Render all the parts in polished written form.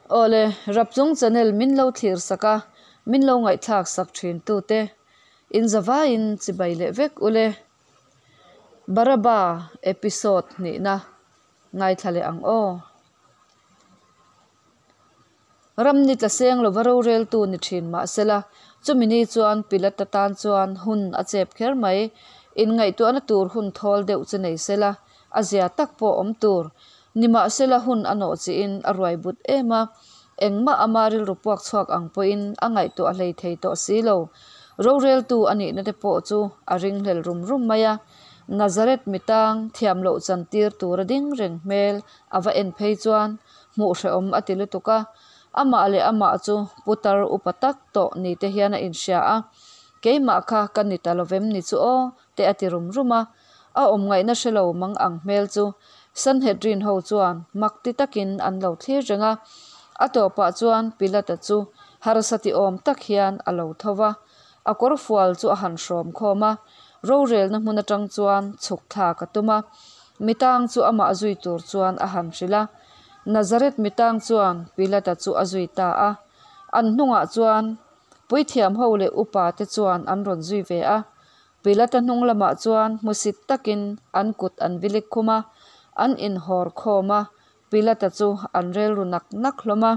Awle, Rapchung channel min lo thlir sak a, min lo ngaihthlak sak thin tute in zavaiin chibai leh vek ule. Baraba episode hnihna ngaithla leh ang aw. Ram ni tla seng lova roreltu ni thin mahsela, chumi ni chuan Pilata tan chuan hun a chep kher mai. Inngaihtuahna tur hun thawl deuh chu nei sela, a zia tak pawh awm tur. Nimahsela hun a nawh chiin a ruai but em a, engmah ama rilru puak chhuak ang pawhin a ngaihtuah hlei thei tawh si lo. Roreltu a nihna te pawh chu a ringhlel rum rum mai a, Nazareth mitang thiam loh chantir tura ding reng hmel a va en phei chuan hmuh hrehawm a ti lutuk a, amah leh amah chu putar upa tak tawh ni te hian a inhria a, Keimah kha ka ni ta lovem ni chu aw te a ti rum rum a, a awm ngaihna hre lo mang ang hmel chu Sanhedrin ho chuan mak ti takin an lo thlir reng a, a tawpah chuan Pilata chu harsa ti awm tak hian a lo tho va, a kawr fual chu a han hrawm khawm a, rorelna hmun atang chuan chhuk thlak a tum a, mitang chu amah zui tur chuan a han hrilh a, Nazareth mitang chuan Pilata chu a zui ta a, an hnungah chuan Puithiam ho leh upa te chuan an rawn zui ve a, Pilata hnung lamah chuan hmusit takin an kut an vilik khum a, an inhawr khawm a, Pilata chu an relru nak nak hlawm a.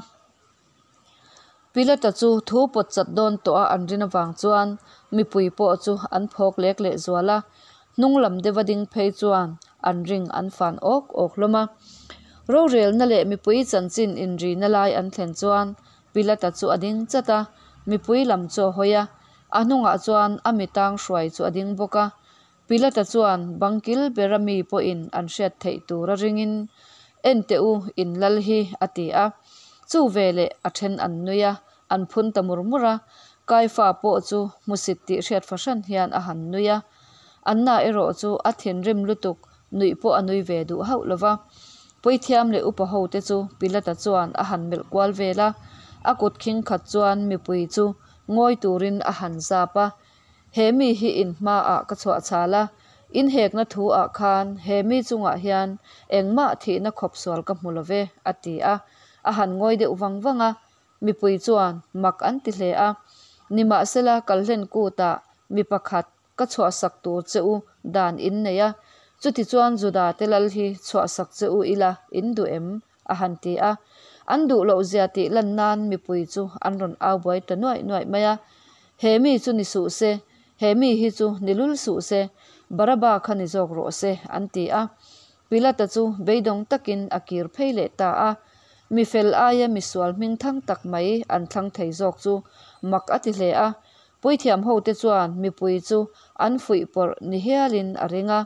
Pilata chu thu pawt chat dawn tawh a an rin avang chuan mipui pawh chu an phawk lek leh zual a, hnung lam deuha ding phei chuan an ring an fan awk awk hlawm a. Rorelna leh mipui chanchin inrina lai an thlen chuan Pilata chu a ding chat a, mipui lam chu a hawi a, a hnungah chuan a mitang hruai chu a ding bawk a. Pilata chuan bangkil bera mi pawhin an hriat theih tura ringin, En teh u, in lal hi, a ti a. Chu veleh a then an nui a, an phun ta mur mur a. Kaifa pawh chu hmusit tih hriat fahran hian a han nui a. Anna erawh chu a thinrim lutuk nuih pawh a nui ve duh hauh lo va. Puithiam leh upa hote chu Pilata chuan a han melh kual vel a, a kut khing khat chuan mipui chu ngawi turin a han zap a, He mi hi in hmaah ka chhuah chhal a, in hekna thu ah khan he mi chungah hian engmah thihna khawp sual ka hmu lo ve, a ti a. A han ngawi deuh vang vang a, mipui chuan mak an ti hle a. Nimahsela Kalhlen kutah mi pakhat ka chhuahsak tur che u dan in nei a, chutichuan Juda te lal hi chhuahsak che u ila in duh em? a han ti a. An duh loh zia tih lan nan mipui chu an rawn au buai ta nuaih nuaih mai a, He mi chu ni suh se, he mi hi chu ni lul suh se, Baraba kha ni zawk rawh se, an ti a. Pilata chu beidawng takin a kir phei leh ta a, mi fel aia misual hming thang tak mai an thlang thei zawk chu mak a ti hle a, Puithiam hote chuan mipui chu an fuih pawrh ni hialin a ring a.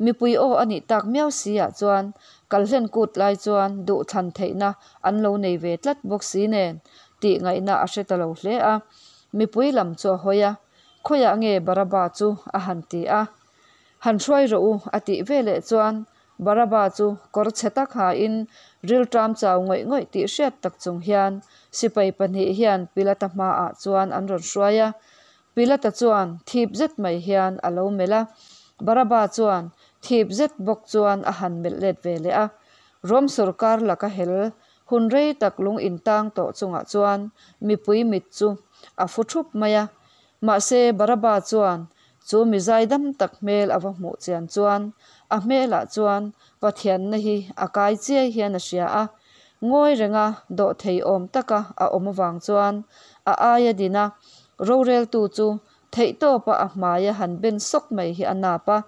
Mipui aw a nih tak miau si ah chuan kalhlen kut lai chuan duh thlan theihna an lo nei ve tlat bawk si nen tih ngaihna a hre ta lo hle a. Mipui lam chu a hawi a, Khawiah nge Baraba chu? a han ti a. Han hruai rawh u a tih veleh chuan Baraba chu kawr chhe tak hain rilṭam chau ngawih ngawih tih hriat tak chung hian sipai pahnih hian Pilata hmaah chuan an rawn hruai a. Pilata chuan thip zet mai hian a lo melh a, Baraba chuan thip zet bawk chuan a han melh let ve leh a. Rom sorkar laka hel hun rei tak lung intang tawh chungah chuan mipui mit chu a fu thup mai a. Mahse Baraba chuan Chu mi zaidam tak hmel a va hmuh chian chuan a hmelah chuan Pathianna hi a kai chiai hian a hria a, ngawi renga dawhthei awm taka a awm avang chuan a aia din a, roreltu chu theihtawpa a hmaia han ben sawk mai hi a nap a,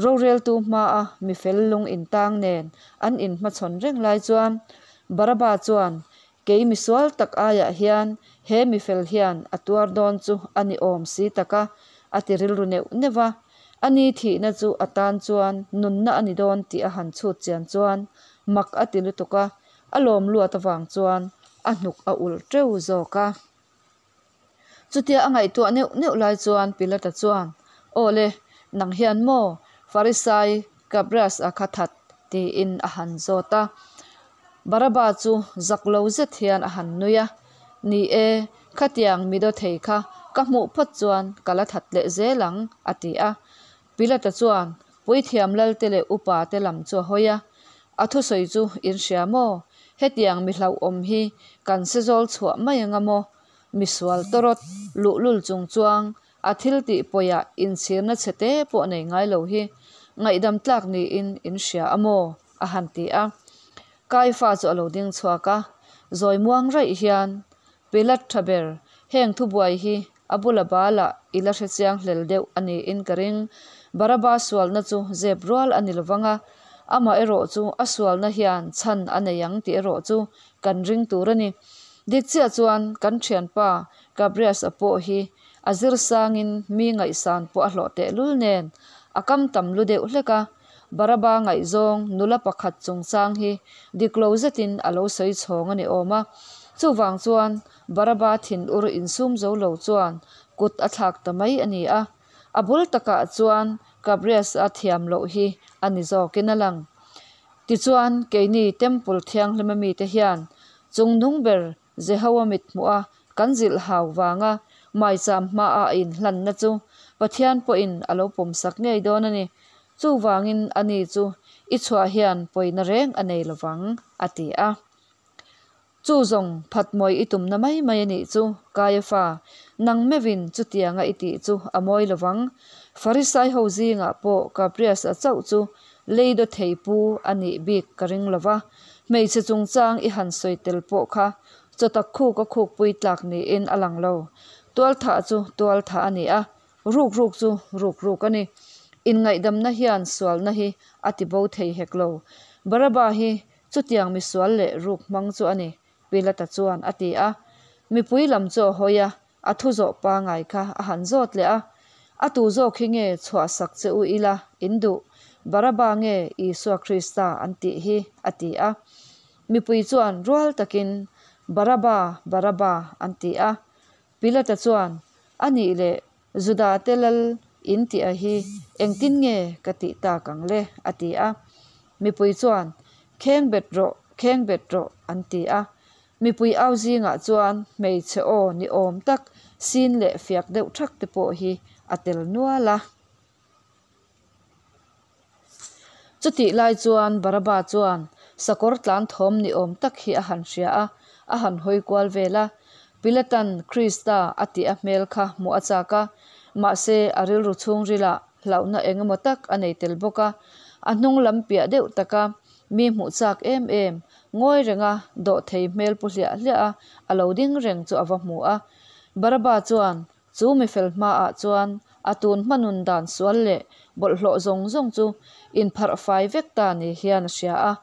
roreltu hmaa mi fel lung intang nen an inhmachhawn reng lai chuan Baraba chuan Kei misual tak aiah hian he mifel hian a tuar dawn chu a ni awm si tak a, a ti rilru neuh neuh a. A ni thihna chu a tan chuan nunna a ni dawn tih a han chhut chian chuan mak a ti lutuk a, a lawm luat avang chuan a hnuk a ulh teuh zawk a. Chutia a ngaihtuah neuh neuh lai chuan Pilata chuan, Aw le, nang hian maw Farisai Kabrias a kha that? tiin a han zawt a. Baraba chu zak lo zet hian a han nui a, Ni e, khatiang mi dawthei kha ka hmuh phawt chuan ka la that leh zel ang, a ti a. Pilata chuan puithiam lalte leh upa te lam chu a hawi a, A thusawi chu in hria maw? Hetiang mi hlauhawm hi kan se zawl chhuah mai anga maw? Misual tawrawt, luhlul chung chuang a thil tih pawiah inchhirna chhe te pawh nei ngai lo hi ngaihdam tlak niin in hria a maw? a han ti a. Kaifa chu a lo ding chhuak a, zawi muang raih hian, Pilat tha ber, heng thubuai hi a bula balah i la hre chiang hlel deuh a niin ka ring. Baraba sualna chu zep rual a ni lovang a, amaherawh chu a sualna hian chhan a nei ang tih erawh chu kan ring tur a ni. Dik chiah chuan kan thianpa Gabrias-a pawh hi a zir sangin mi ngaihsan pawh a hlawh tehlul nen a kam tam lu deuh hlek a, Baraba ngaihzawng nula pakhat chungchang hi dik lo zetin a lo sawi chhawng a ni awm a. Chuvang chuan Baraba thinur insum zo lo chuan kut a thlak ta mai a ni a. A bul takah chuan Gabrias-a thiam loh hi a ni zawkin a lang. Tichuan, keini Temple thianghlima mite hian chungnung ber Jehoa mit hmuh a kan zilh hau vanga maicham hmaah a inhlanna chu Pathian pawhin a lo pawmsak ngei dawn a ni. Chuvangin ani chu i chhuah hian pawina reng a nei lovang, a ti a. Chu zawng phatmawi i tumna mai mai a nih chu, Kaiafa, nang meuhin chutianga i tih chu a mawi lovang. Farisai ho zingah pawh Kaprias-a chauh chu lei daw thei pu a nih bik ka ring lova, hmeichhe chungchang i han sawi tel pawh kha chawtak khuk a khukpui tlak niin a lang lo. Tualthah chu tualthah a ni a, ruk ruk chu ruk ruk a ni. Inngaihdamna hian sualna hi a ti bo thei hek lo. Baraba hi chutiang misual leh ruk hmang chu a ni, Pilata chuan a ti a. Mipui lam chu a hawi a, A thu zawh pangai kha a han zawt leh a, A tu zawk hi nge chhuahsak che u ila in duh? Baraba nge Isua Krista an tih hi? a ti a. Mipui chuan rual takin, Baraba, Baraba an ti a. Pilata chuan, A nih leh Judate lal in tih a hi engtin nge ka tih tak ang le? a ti a. Mipui chuan, Kheng bet rawh, kheng bet rawh an ti a. Mipui au zingah chuan hmeichhe aw ni awm tak sin leh fiak deuh thak te pawh hi a tel nual a. Chutih lai chuan Baraba chuan sakawr tlan thawm ni awm tak hi a han hria a, a han hawi kual vel a. Pilatan Krista a tih a hmel kha hmuh a chak a, mahse a rilru chhungrilah hlauhna eng emaw tak a nei tel bawk a. A hnung lam piah deuh taka Mi hmuh chak em em, ngawi renga dawhthei hmel pu hliah hliah a a lo ding reng chu a va hmu a. Baraba chuan chu mifel hmaah chuan a tun hmanun dan sual leh bawlhhlawh zawng zawng chu inpharh fai vek ta ni hian a hria a.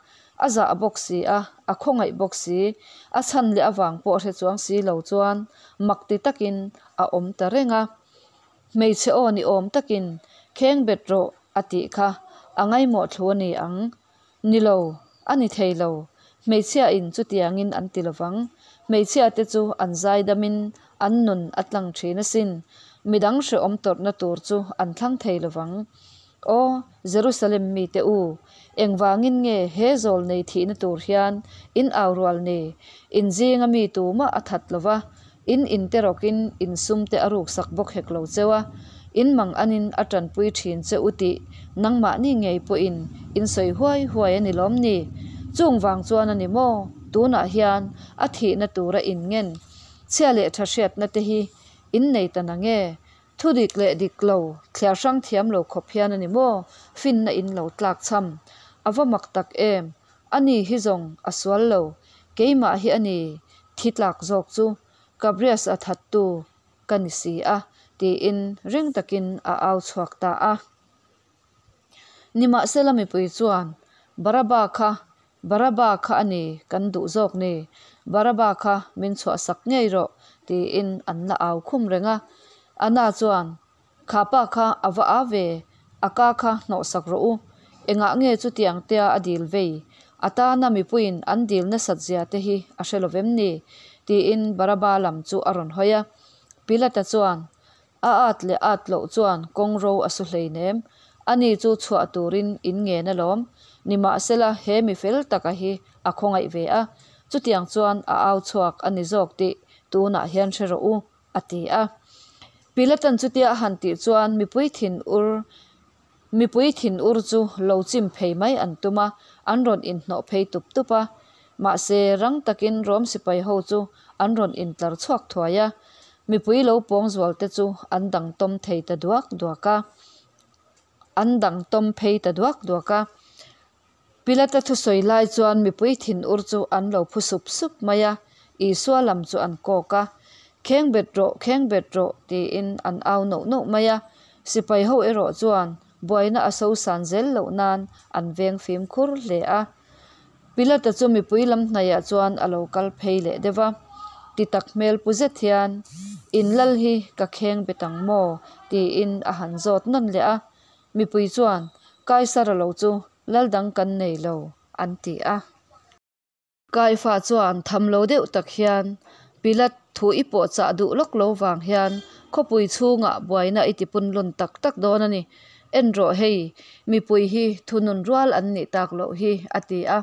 A zah bawk si a, a khawngaih bawk si, a chhan leh avang pawh hre chuang si lo chuan mak ti takin a awm ta reng a. Hmeichhe aw ni awm takin kheng bet rawh a tih kha a ngaimawh thlu a ni ang. Ni lo, a ni thei lo. Hmeichhia in chutiangin an ti lovang. Hmeichhia te chu an zaidamin an nun a tlang thin asin. Midang hrehawm tawrhna tur chu an thlang thei lovang. Aw, Jerusalem mite u, engvangin nge he zawl nei thihna tur hian in au rual ni? In zinga mi tumah a that lova, In inte rawkin in sumte a ruksak bawk hek lo cheu a, in mang anin a tanpui thin che u tih nangmahni ngei pawhin in sawi huai huai a ni lawm ni? Chung vang chuan a ni maw? Tunah hian a thihna tura in ngen chhia leh tha hriatna te hi in nei ta na nge? Thu dik leh dik lo thliar hrang thiam lo khawp hian a ni maw? Finna in lo tlak chham a va mak tak em! Ani hi zawng a sual lo, keimah hi a ni thi tlak zawk chu Gabrias a thattu ka ni si a, tiin ring takin a au chhuak ta a. Nimahsela mipui chuan, Baraba kha, Baraba kha a ni kan duh zawk ni, Baraba kha min chhuahsak ngei rawh, tiin an la au khum reng a. Anna chuan, Kha pa kha a va a ve, a ka kha hnawhsak rawh u. Engah nge chutiang tea a dil vei? A tana mipuiin an dil nasat zia te hi a hre lovem ni? tiin Baraba lam chu a rawn hawi a. Pilata chuan, A at leh at loh chuan kawng ro a su hleinem. Ani chu chhuah turin in ngen alawm. Nimahsela he mi fel taka hi a khawngaih ve a, chutiang chuan a au chhuak a ni zawk tih tunah hian hre rawh u. a ti a. Pilatan chutia a han tih chuan mipui thin ur mipui thin ur chu lo chim phei mai an tum a, an rawn inhnawh phei tup tup a. Mahse, rang takin Rom sipaiho chu an rawn intlar chhuak thuai a, mipui lo pawng zualte chu an dang tawm thei ta duak duak a. An dang tawm phei ta duak duak a. Pilata thusawi lai chuan mipui thinur chu an lo phu sup sup mai a, Isua lam chu an kawk a, Khengbet rawh, khengbet rawh, tiin an au noh noh mai a. Sipai ho erawh chuan buaina a sosan zel loh nan an veng fimkhur hle a. Pilata chu mipui lam hnaihah chuan a lo kal phei leh deuh va, ti tak hmel pu zet hian, In lal hi ka khengbet ang maw? tiin a han zawt nawn leh a. Mipui chuan, Kaisara lo chu lal dang kan nei lo, an ti a. Kaifa chuan tham lo deuh tak hian, Pilat, thu i pawh chah duh lawk lo vang hian khawpui chhungah buaina i tipun lun tak tak dawn a ni. En rawh hei, mipui hi thunun rual an nih tak loh hi, a ti a.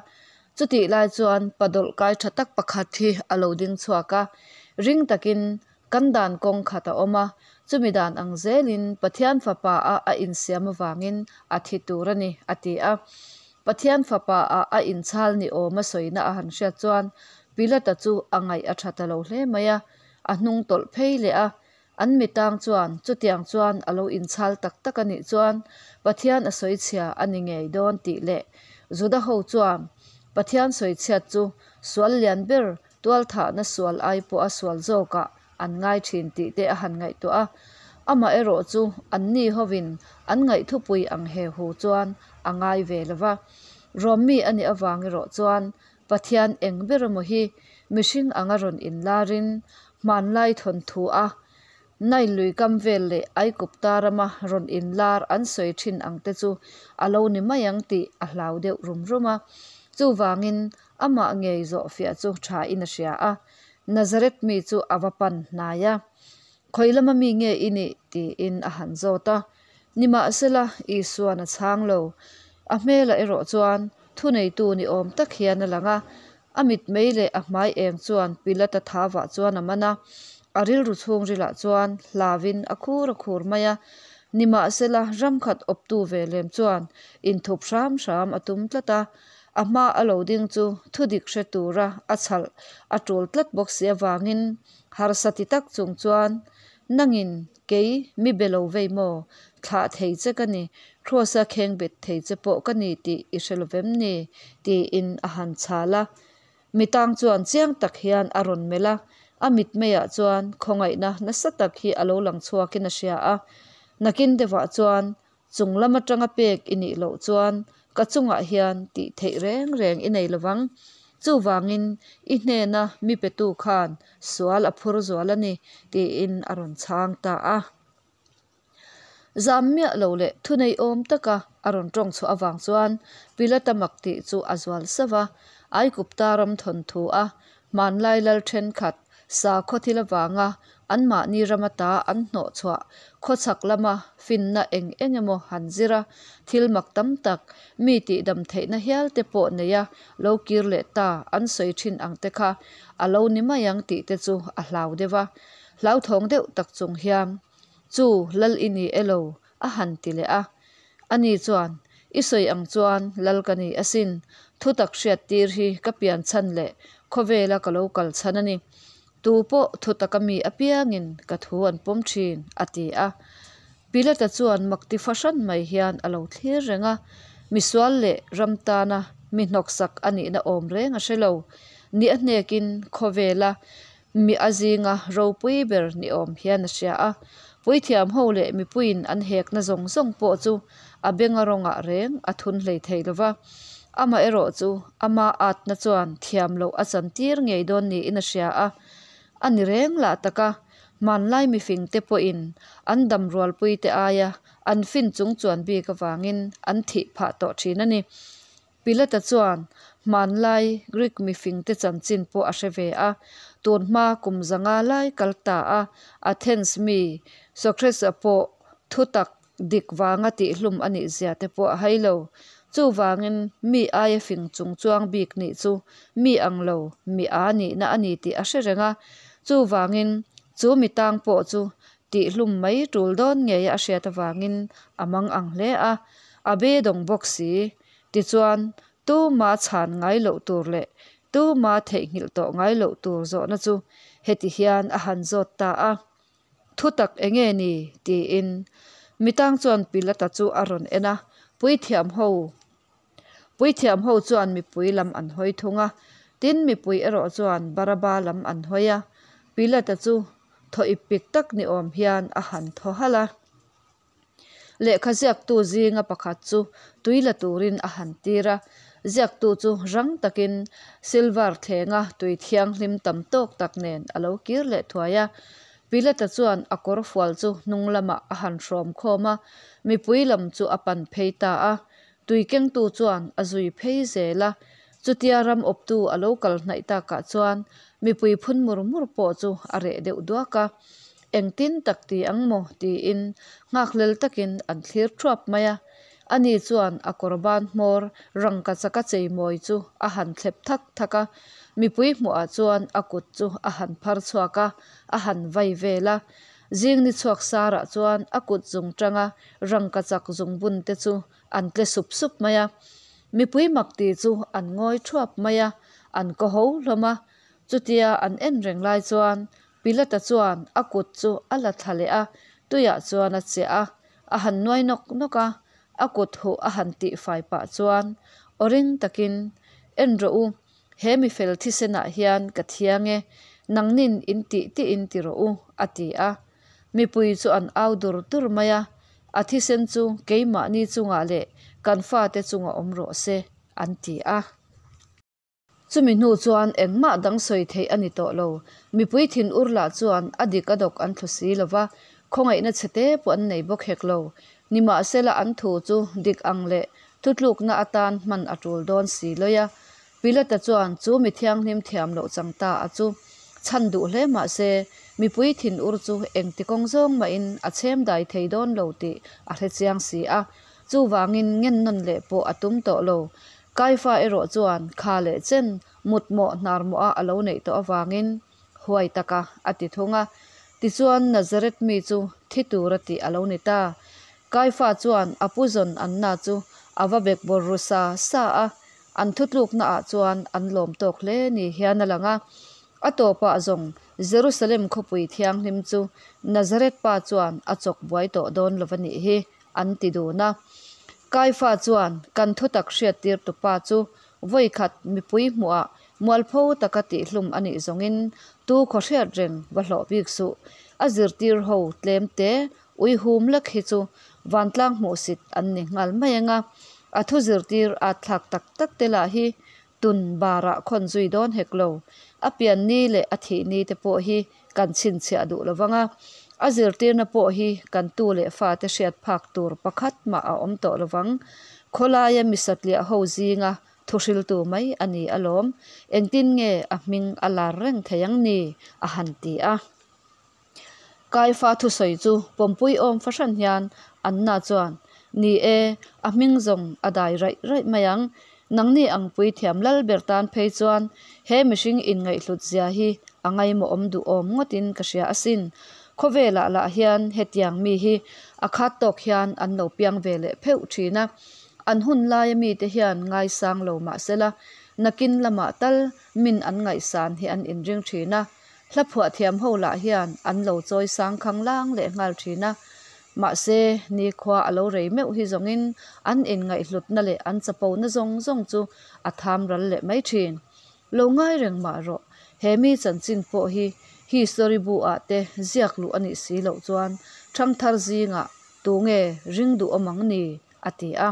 Chutih lai chuan pa dawlh kai tha tak pakhat hi a lo ding chhuak a, ring takin kan dan kawng khat a awm a, chumi dan ang zelin Pathian Fapa a a insiam avangin a thi tur a ni, a ti a. Pathian Fapa a a inchhal ni awma sawina a han hriat chuan Pilata chu a ngaih a tha ta lo hle mai a, a hnung tawlh phei leh a. An mitang chuan chutiang chuan a lo inchhal tak tak a nih chuan Pathian a sawichhia a ni ngei dawn tih leh Juda ho chuan Pathian sawichhiat chu sual lian ber tualthahna sual ai pawha sual zawkah an ngai thin tih te a han ngaihtuah a. Amaherawh chu anni hovin an ngaihthupui ang he hu chuan a ngai ve lo va. Rom mi a nih avang erawh chuan Pathian eng ber emaw hi mihring anga rawn inlarin hmanlai thawnthu a Nile lui kam vel leh Aigupta rama rawn inlar an sawi thin ang te chu a lo ni mai ang tih a hlau deuh rum rum a. Chuvangin amah ngei zawhfiah chu thain a hria a, Nazareth mi chu a va pan hnai a. Khawi lama mi nge i nih? tiin a han zawt a. Nimahsela, Isuan a chhang lo. A hmelah erawh chuan thuneitu ni awm tak hian a lang a. A mitmei leh a hmai eng chuan Pilata thavah chuan a man a. A rilru chhungrilah chuan hlauin a khur a khur mai a. Nimahsela, ramkhat awptu ve lem chuan inthup hram hram a tum tlat a. A hma a lo ding chu thudik hre tura a chhalh a tul tlat bawk si avangin harsa ti tak chung chuan, Nangin kei mi be lo vei maw? Thlah thei che ka ni, Kraws-a khengbet thei che pawh ka ni tih i hre lo vem ni? tiin a han chhal a. Mitang chuan chiang tak hian a rawn melh a, a mitmeiah chuan khawngaihna nasa tak hi a lo lang chhuakin a hria a. Nakin deuhah chuan Chung lam atanga pek i nih loh chuan ka chungah hian tih theih reng reng i nei lovang. Chuvangin i hnena mi petu khan sual a phur zual a ni, tiin a rawn chhang ta a. Zam miah lo leh thuneiawm taka a rawn tawng chhuah avang chuan Pilata mak tih chu a zual sauh a. Aigupta ram thawnthu a hmanlai lal thenkhat Sakhaw thil avanga anmahni ram ata an hnawh chhuah khawchhak lama finna eng eng emaw han zir a, thil mak tam tak, mi tihdam theihna hial te pawh neia lo kir leh ta an sawi thin ang te kha a lo ni mai ang tih te chu a hlau deuh a. Hlauthawng deuh tak chung hian, Chu, lal i ni elo? a han ti leh a. Ani chuan, I sawi ang chuan lal ka ni asin, thutak hriat tir hi ka pian chhan leh khawvela ka lo kal chhan a ni. Tu pawh thutaka mi apiangin ka thu an pawm thin, a ti a. Pilata chuan makti fahran mai hian a lo thlir reng a, misual leh ram tana mi hnawksak a nihna awm reng a hre lo. Ni a hnekin khawvela Mi a zinga ropui ber ni awm hian a hria a, puithiam ho leh mipuiin an hekna zawng zawng pawh chu a benga rawngah reng a thun hlei thei lo va. Amaherawh chu ama atna chuan thiam loh a chantir ngei dawn niin a hria a. A ni reng lah tak a, hmanlai mifingte pawhin an damrualpuite aia an fin chung chuan bik avangin an thih phah tawh thin a ni. Pilata chuan hmanlai Greek mifingte chanchin pawh a hre ve a, tun hma kum zanga lai kal ta a Athens mi Socrates-a pawh thutak dik vanga tihhlum a nih zia te pawh a hai lo. Chuvangin mi aia fing chung chuang bik nih chu mi ang lo mi a nihna a ni tih a hre reng a, chuvangin chu mi tang pawh chu tihhlum mai tul dawn ngeia a hriat avangin a mang ang hle a, a beidawng bawk si. Tichuan, tuma chhan ngai loh tur leh Tuma theihnghilh tawh ngai loh tur zawhna chu heti hian a han zawt ta a, Thutak enge ni? tiin. Mitang chuan Pilata chu a rawn en a, Puithiam ho Puithiam ho chuan mipui lam an hawi thung a, tin mipui erawh chuan Baraba lam an hawi a. Pilata chu thaw ip pik tak ni awm hian a han thaw halh a. Lehkha ziaktu zinga pakhat chu tui la turin a han tir a, ziaktu chu rang takin silver thlenga tui thianghlim tam tawk tak nen a lo kir leh thuai a. Pilata chuan a kawr fual chu hnung lamah a han hrawm khawm a, mipui lam chu a pan phei ta a. Tui kengtu chuan a zui phei zel a, chutia ram awptu a lo kal hnaih takah chuan mipui phun mur mur pawh chu a reh deuh duak a. Engtin tak ti ang maw? tiin nghakhlel takin an thlir thuap mai a. Ani chuan a kawr ban hmawr rangka chaka cheimawi chu a han thlep thak thak a, mipui hmuhah chuan a kut chu a han phar chhuak a, a han vai vel a. Zing ni chhuak sarah chuan a kut zung tanga rangka chak zungbun te chu an tle sup sup mai a. Mipui mak ti chu an ngawi thuap mai a, an kaw ho hlawm a. Chutia an en reng lai chuan Pilata chuan a kut chu a la thla leh a, tuiah chuan a chiah a, a han nuai nawk nawk a, a kut huh a han tihfai pah chuan aw ring takin, En rawh u, he mi fel thisenah hian ka thiang e, nangnin in tih tihin ti rawh u, a ti a. Mipui chu an au dur dur mai a, A thisen chu keimahni chungah leh kan fate chungah awm rawh se, an ti a. Chumi hnu chuan engmah dang sawi theih a ni tawh lo. Mipui thinur lah chuan a dik a dawk an thlu si lo va, khawngaihna chhete pawh an nei bawk hek lo. Nimahsela an thu chu dik ang leh thutlukna atan hman a tul dawn si lawih a. Pilata chuan chu mi thianghlim thiam loh chang ta a chu chhan duh hle mah se, mipui thinur chu engti kawng zawng mahin a chhem dai thei dawn lo tih a hre chiang si a. Chuvangin ngen nawn leh pawh a tum tawh lo. Kaifa erawh chuan kha leh chen mutmawh hnarmawha a lo neih tawh avangin huai taka a ti thung a. Tichuan Nazareth mi chu thi tura tih a lo ni ta. Kaifa chuan a pu zawn Anna chu a va bekbawr ru sa sa a, an thutluknaah chuan an lawm tawk hle ni hian a lang a. A tawpah zawng Jerusalem khawpui thianghlim chu Nazareth pa chuan a chawk buai tawh dawn lo va nih hi. an ti dun a. Kaifa chuan kan thutak hriattir tupa chu vawikhat mipui hmuhah mualpho taka tihhlum a nih zawngin tu khaw hriat reng va hlawh bik suh. A zirtir ho tlem te uihum lek hi chu vantlang hmuhsit an ni nghal mai ang a, a thu zirtir at thlak tak tak te lah hi tun barah khawn zui dawn hek lo. A pian ni leh a thih ni te pawh hi kan chhinchhiah duh lo vang a, a zirtirna pawh hi kan tu leh fate hriat phak tur pakhat mah a awm tawh lo vang. Khawlaia mi satliah ho zinga thuhriltu mai a ni alawm, engtin nge a hming a lar reng thei ang ni? a han ti a. Kaifa thusawi chu pawmpui awm fahran hian Anna chuan, Ni e, a hming zawng a dai raih raih mai ang. Nangni ang puithiam lal ber tan phei chuan he mihring inngaihhlut zia hi a ngaimawhawm duhawm ngawtin ka hria asin. Khawvelah lah hian hetiang mi hi a khat tawk hian an lo piang ve leh pheuh thin a. An hun laia mite hian ngaisang lo mahsela nakin lamah tal min an ngaihsan hi an inring thin a. Hla phuah thiam ho lah hian an lo chawi sang khang lang leh nghal thin a, mahse nikhua a lo rei meuh hi zawngin an inngaihhlutna leh an chapona zawng zawng chu a tham ral leh mai thin. Lo ngai reng mah rawh, he mi chanchin pawh hi history bu ah te ziak luh a nih si loh chuan thangthar zingah tunge ring duh awm ang ni? a ti a.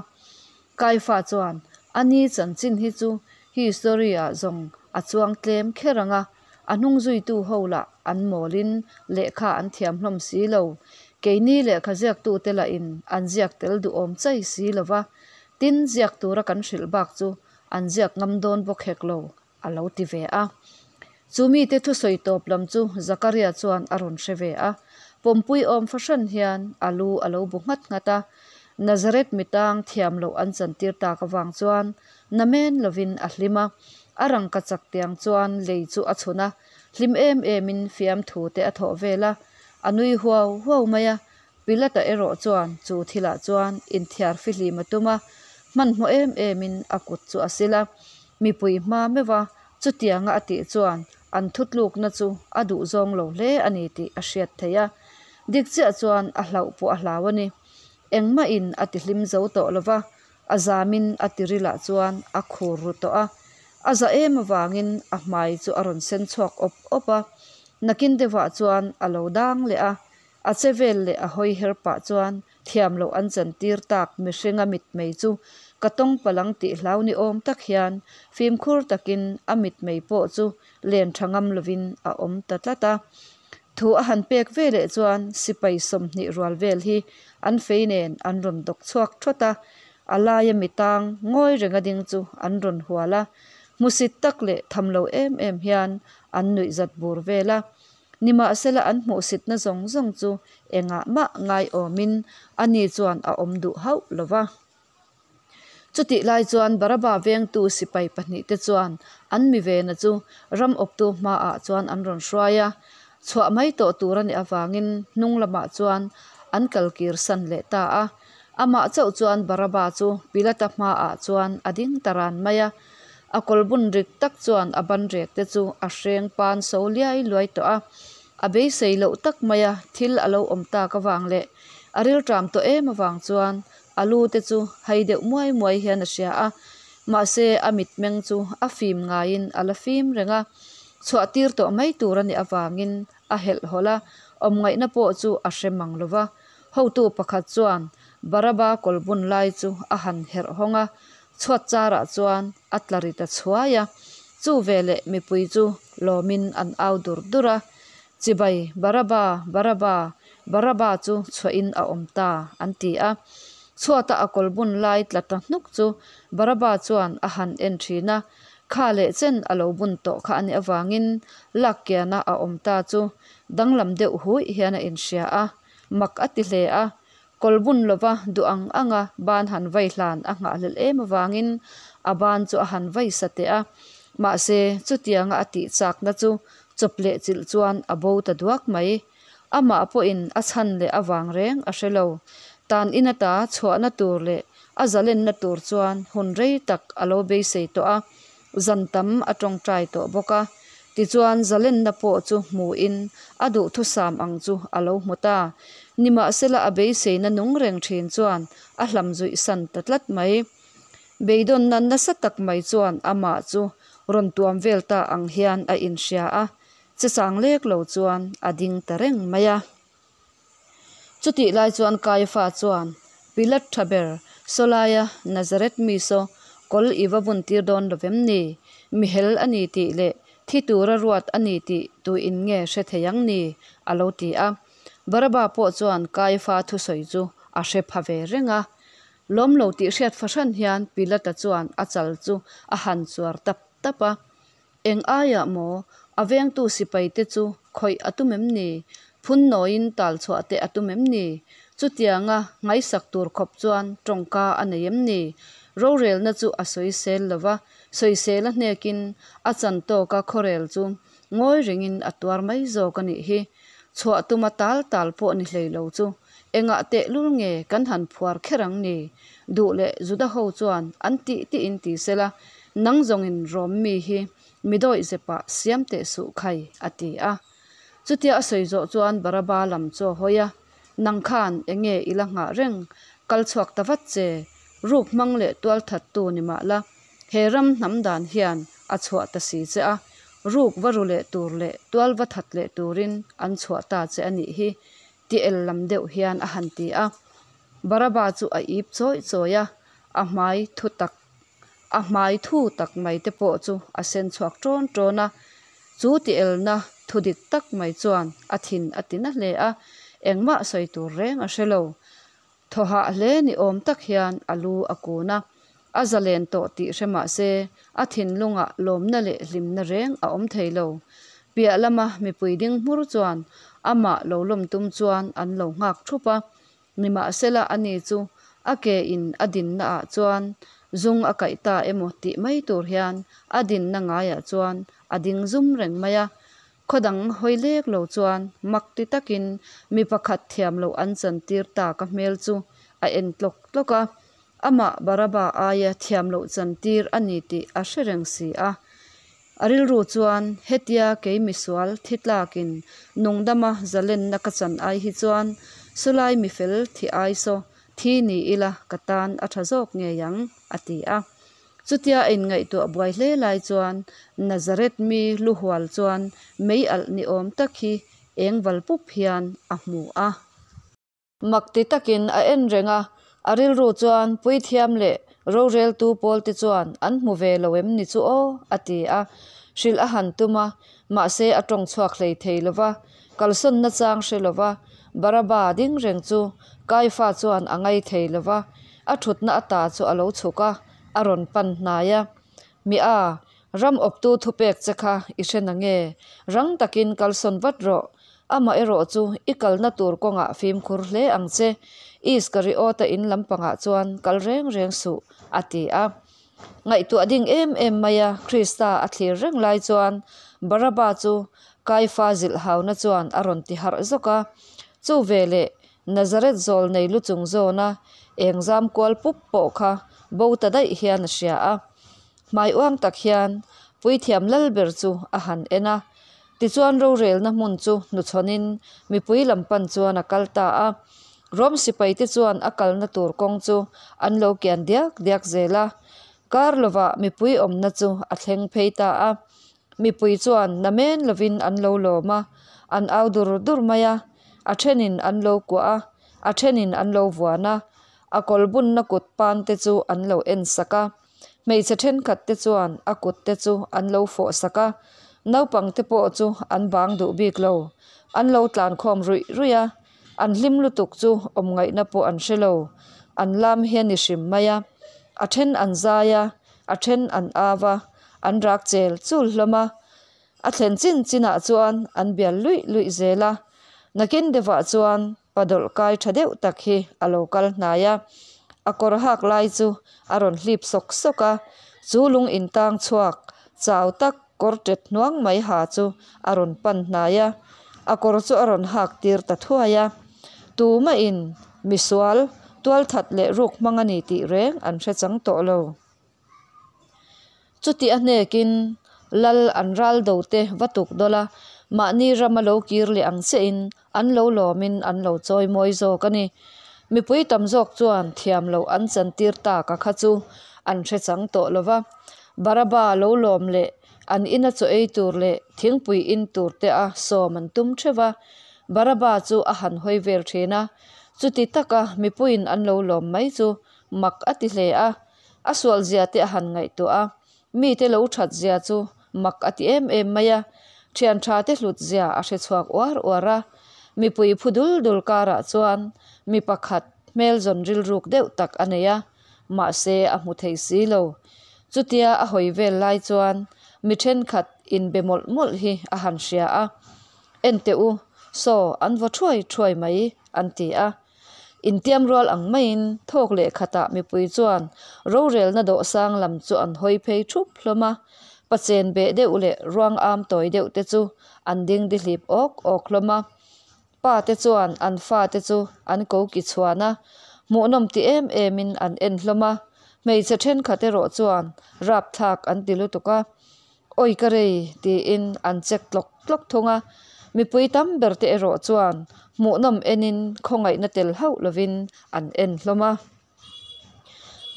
Kaifa chuan a ni chanchin hi chu history ah zawng a chuang tlem kher ang a, A hnung zuitu ho lah an mawlin lehkha an thiam hlawm si lo. Keini lehkha ziaktute lahin an ziak tel duhawm chai si lo va, tin ziak tura kan hrilh bak chu an ziak ngam dawn bawk hek lo, a lo ti ve a. Chu mite thusawi tawp lam chu Zakaria chuan a rawn hre ve a, pawmpui awm fahran hian a lu a lo bu nghat nghat a. Nazareth mitang thiam loh an chantir tak avang chuan namen lovin a hlim a, A rangka chak tiang chuan lei chu a chhun a, hlim em emin fiamthu te a thawh vel a, a nui huau huau mai a. Pilata erawh chuan chu thilah chuan inthiar fihlim a tum a, hmanhmawh em emin a kut chu a sil a, mipui hma meuh a Chutianga a tih chuan an thutlukna chu a duhzawng lo hle a ni tih a hriat theih a. Dik chiah chuan a hlauh pawh a hlau a ni. Engmahin a tihlim zo tawh lo va, a zamin a tirilah chuan a khur ru tawh a. A za em avangin a hmai chu a rawn sen chhuak awp awp a. Nakin deuhah chuan a lo dang leh a, a che vel leh a hawi her pah chuan thiam loh an chantir tak mihringa mitmei chu ka tawng palang tih hlau ni awm tak hian fimkhur takin a mitmei pawh chu len tha ngam lovin a awm ta tlat a. Thu a han pek ve leh chuan sipai 20 rual vel hi an fei nen an rawn dawk chhuak thawt a, a laia mi tang ngawi renga ding chu an rawn hual a, hmusit tak leh tham lo em em hian an nuih zat bur vel a. Nimahsela an hmuhsitna zawng zawng chu engah mah ngaiawmin ani chuan a awm duh hauh lo va. Chutih lai chuan Baraba vengtu sipai pahnihte chuan an mi vena chu ram awptu hmaah chuan an rawn hruai a. Chhuah mai tawh tur a nih avangin hnung lamah chuan an kal kir san leh ta a. Amah chauh chuan Baraba chu Pilata hmaah chuan a ding ta ran mai a. A kawlbun rik tak chuan a ban rek te chu a hreng pan so liai luai tawh a. A beisei loh tak maia thil a lo awm tak avang leh a rilṭam tawh em avang chuan A lu te chu hai deuh muai muai hian a hria a, mahse a mitmeng chu a fim ngaiin a la fim reng a. Chhuah tir tawh mai tur a nih avangin a helh hawlh a, awmngaihna pawh chu a hre mang lo va. Hotu pakhat chuan Baraba kawlbun lai chu a han herh hawng a, chhuat charah chuan a tla ri ta chhuai a. Chu veleh mipui chu lawmin an au dur dur a, Chibai, Baraba, Baraba, Baraba chu chhuahin a awm ta, an ti a. Chhuata a kawlbun lai tla ta hnuk chu Baraba chuan a han en thin a, kha leh chen a lo bun tawh kha a nih avangin lak kiana a awm ta chu danglam deuh huih hian a inhria a, mak a ti hle a. Kawlbun lova duh ang anga ban han vai hlan a nghahhlelh em avangin a ban chu a han vai sa teh a. Mahse, chutianga a tih chakna chu chawp leh chilh chuan a bo ta duak mai. Amah pawhin a chhan leh avang reng a hre lo. Tan in ata chhuahna tur leh a zalenna tur chuan hun rei tak a lo beisei tawh a, zan tam a tawngtai tawh bawk a. Tichuan zalenna pawh chu hmuhin a duhthusam ang chu a lo hmu ta. Nimahsela a beiseina nung reng thin chuan a hlam zuih san ta tlat mai. Beidawnna nasa tak mai chuan amah chu rawn tuam vel ta ang hian a inhria a. Che chang lek lo chuan a ding ta reng mai a. Chutih lai chuan Kaiafa chuan, Pilat tha ber, sawlaia Nazareth mi saw kawl i va bun tir dawn lo vem ni? Mi hel a ni tih leh thi tura ruat a ni tih tuin nge hre thei ang ni? a lo ti a. Baraba pawh chuan Kaiafa thusawi chu a hre pha ve reng a. Lawm lo tih hriat fahran hian Pilata chuan a chal chu a han chuar tap tap a. Eng aiah maw? A vengtu sipaite chu khawih a tum em ni? Phun nawiin tal chhuah te a tum em ni? Chutianga ngaihsak tur khawp chuan tawngka a nei em ni? Rorelna chu a sawisel lo va, sawisel a hnekin a chan tawka khawrel chu ngawi rengin a tuar mai zawk a nih hi. Chhuah tuma tal tal pawh ni hlei lo chu engah tehlul nge kan han phuar kher ang ni? Duh leh Juda ho chuan an tih tihin ti sela, Nang zawngin Rom mi hi mi dawih zepah siam teh suh khai, a ti a. Chutia a sawi zawh chuan Baraba lam chu a hawi a, Nang khan enge i la nghah reng, kal chhuak ta vat che, ruk hmang leh tual thattu ni mah la, he ram hnam dan hian a chhuah ta si che a, ruk va ru leh tur leh tual va that leh turin an chhuah ta che a nih hi, ti el lam deuh hian a han ti a. Baraba chu a ip chawih chawih a, a hmai thu tak A hmai thu tak mai te pawh chu a sen chhuak ṭawn ṭawn a, chu tielna thu dik tak mai chuan a thin a ti na hle a, engmah sawi tur reng a hre lo. Thaw hah hle ni awm tak hian a lu a kun a, a zalen tawh tih hre mah se a thinlungah lawmna leh hlimna reng a awm thei lo. Piah lama mipui ding hmur chuan amah lo lawm tum chuan an lo nghak thup a, Nimahsela ani chu a ke in a dinna ah chuan zung a kaih ta emaw tih mai tur hian a dinna ngaiah chuan a ding zum reng mai a. Khaw dang hawi lek lo chuan mak ti takin mi pakhat thiam loh an chantir ta ka hmel chu a en tlawk tlawk a. Amah Baraba aia thiam loh chantir a ni tih a hre reng si a. A rilru chuan, Hetia kei misual thi tlakin nungdama zalenna ka chan ai hi chuan sawlai mifel thi ai saw thi ni ila ka tan a tha zawk ngei ang, a ti a. Chutia a inngaihtuah buai hle lai chuan Nazareth mi lu hual chuan mei alh ni awm tak hi eng val pup hian a hmu a. Mak ti takin a en reng a, a rilru chuan puithiam leh roreltu pawlte chuan an hmu ve lo em ni chu aw? a ti a. Hrilh a han tum a, mahse a tawng chhuak hlei thei lo va, kalsawnna chang hre lo va, Baraba ding reng chu Kaifa chuan a ngai thei lo va, a thutna ata chu a lo chhuk a, a rawn pan hnai a. Mi a, ram awptu thupek che kha i hre na nge? Rang takin kalsawn vat rawh. Amaherawh chu i kalna tur kawngah fimkhur hle ang che. Iskariota in lampangah chuan kal reng reng suh, a ti a. Ngaihtuah ding em em maia Krista a thlir reng lai chuan Baraba chu Kaifa zilhhauna chuan a rawn ti harh zawk a. Chu veleh Nazareth zawl nei lu chung zawna eng zam kual pup pawh kha bo ta daih hian a hria a. Hmai uang tak hian Puithiam Lalber chu a han en a. Tichuan rorelna hmun chu hnuchhawnin mipui lam pan chuan a kal ta a. Rom sipaite chuan a kalna tur kawng chu an lo kian diak diak zel a. Kar lovah mipui awmna chu a thleng phei ta a. Mipui chuan namen lovin an lo lawm a, an au dur dur mai a. A thenin an lo kuah a, a thenin an lo vuan a. A kawl bunna kut pan te chu an lo en sak a. Hmeichhe thenkhat te chuan a kut te chu an lo fawh sak a, naupang te pawh chu an bang duh bik lo. An lo tlan khawm ruih ruih a, an hlim lutuk chu awm ngaihna pawh an hre lo. An lam hi a ni hrim mai a, a then an zai a, a then an au a, an rak chel chul hlawm a. A thlen chin chinah chuan an bial luih luih zel a, nakin deuhah chuan Pa dawlh kai tha deuh tak hi a lo kal hnai a, a kawr hak lai chu a rawn hlip sawk sawk a, chu lung intang chhuak chau tak kawr tet hnuang mai ha chu a rawn pan hnai a, a kawr chu a rawn hak tir ta thuai a. Tumahin misual, tualthat leh ruk hmang a ni tih reng an hre chang tawh lo. Chuti a hnekin lal an ral do te va tuk dawlh a, mahni rama lo kir leh ang chiahin an lo lawmin an lo chawi mawi zawk a ni. Mipui tam zawk chuan thiam loh an chantir tak a kha chu an hre chang tawh lo va. Baraba lo lawm leh an ina chaw ei tur leh thingpui in tur te a sawm an tum theuh va. Baraba chu a han hawi vel thin a, chuti taka mipuiin an lo lawm mai chu mak a ti hle a. A sual zia te a han ngaihtuah a, mite lo that zia chu mak a ti em em mai a, thian tha te hlut zia a hre chhuak uar uar a. Mipui phu dul dul karah chuan mi pakhat hmel zawn rilruk deuh tak a nei a, mahse a hmu thei si lo. Chutia a hawi vel lai chuan mi thenkhat inbe mawlh mawlh hi a han hria a, Enteh u, saw an vaw thuai thuai mai, an ti a. Intiam rual ang maiin thawk leh khatah mipui chuan rorelna dawhsang lam chu an hawi phei thup hlawm a, pachen beh deuh leh ruang am tawi deuh te chu an ding dihlip awk awk hlawm a. Pa te chuan an fa te chu an ko ki chhuan a, hmuhnawm ti em emin an en hlawm a, hmeichhe thenkhat erawh chuan rapthlak an ti lutuk a. Awi ka rei tiin an check tlawk tlawk thung a, mipui tam ber te erawh chuan hmuhnawm enin khawngaihna tel hauh lovin an en hlawm a.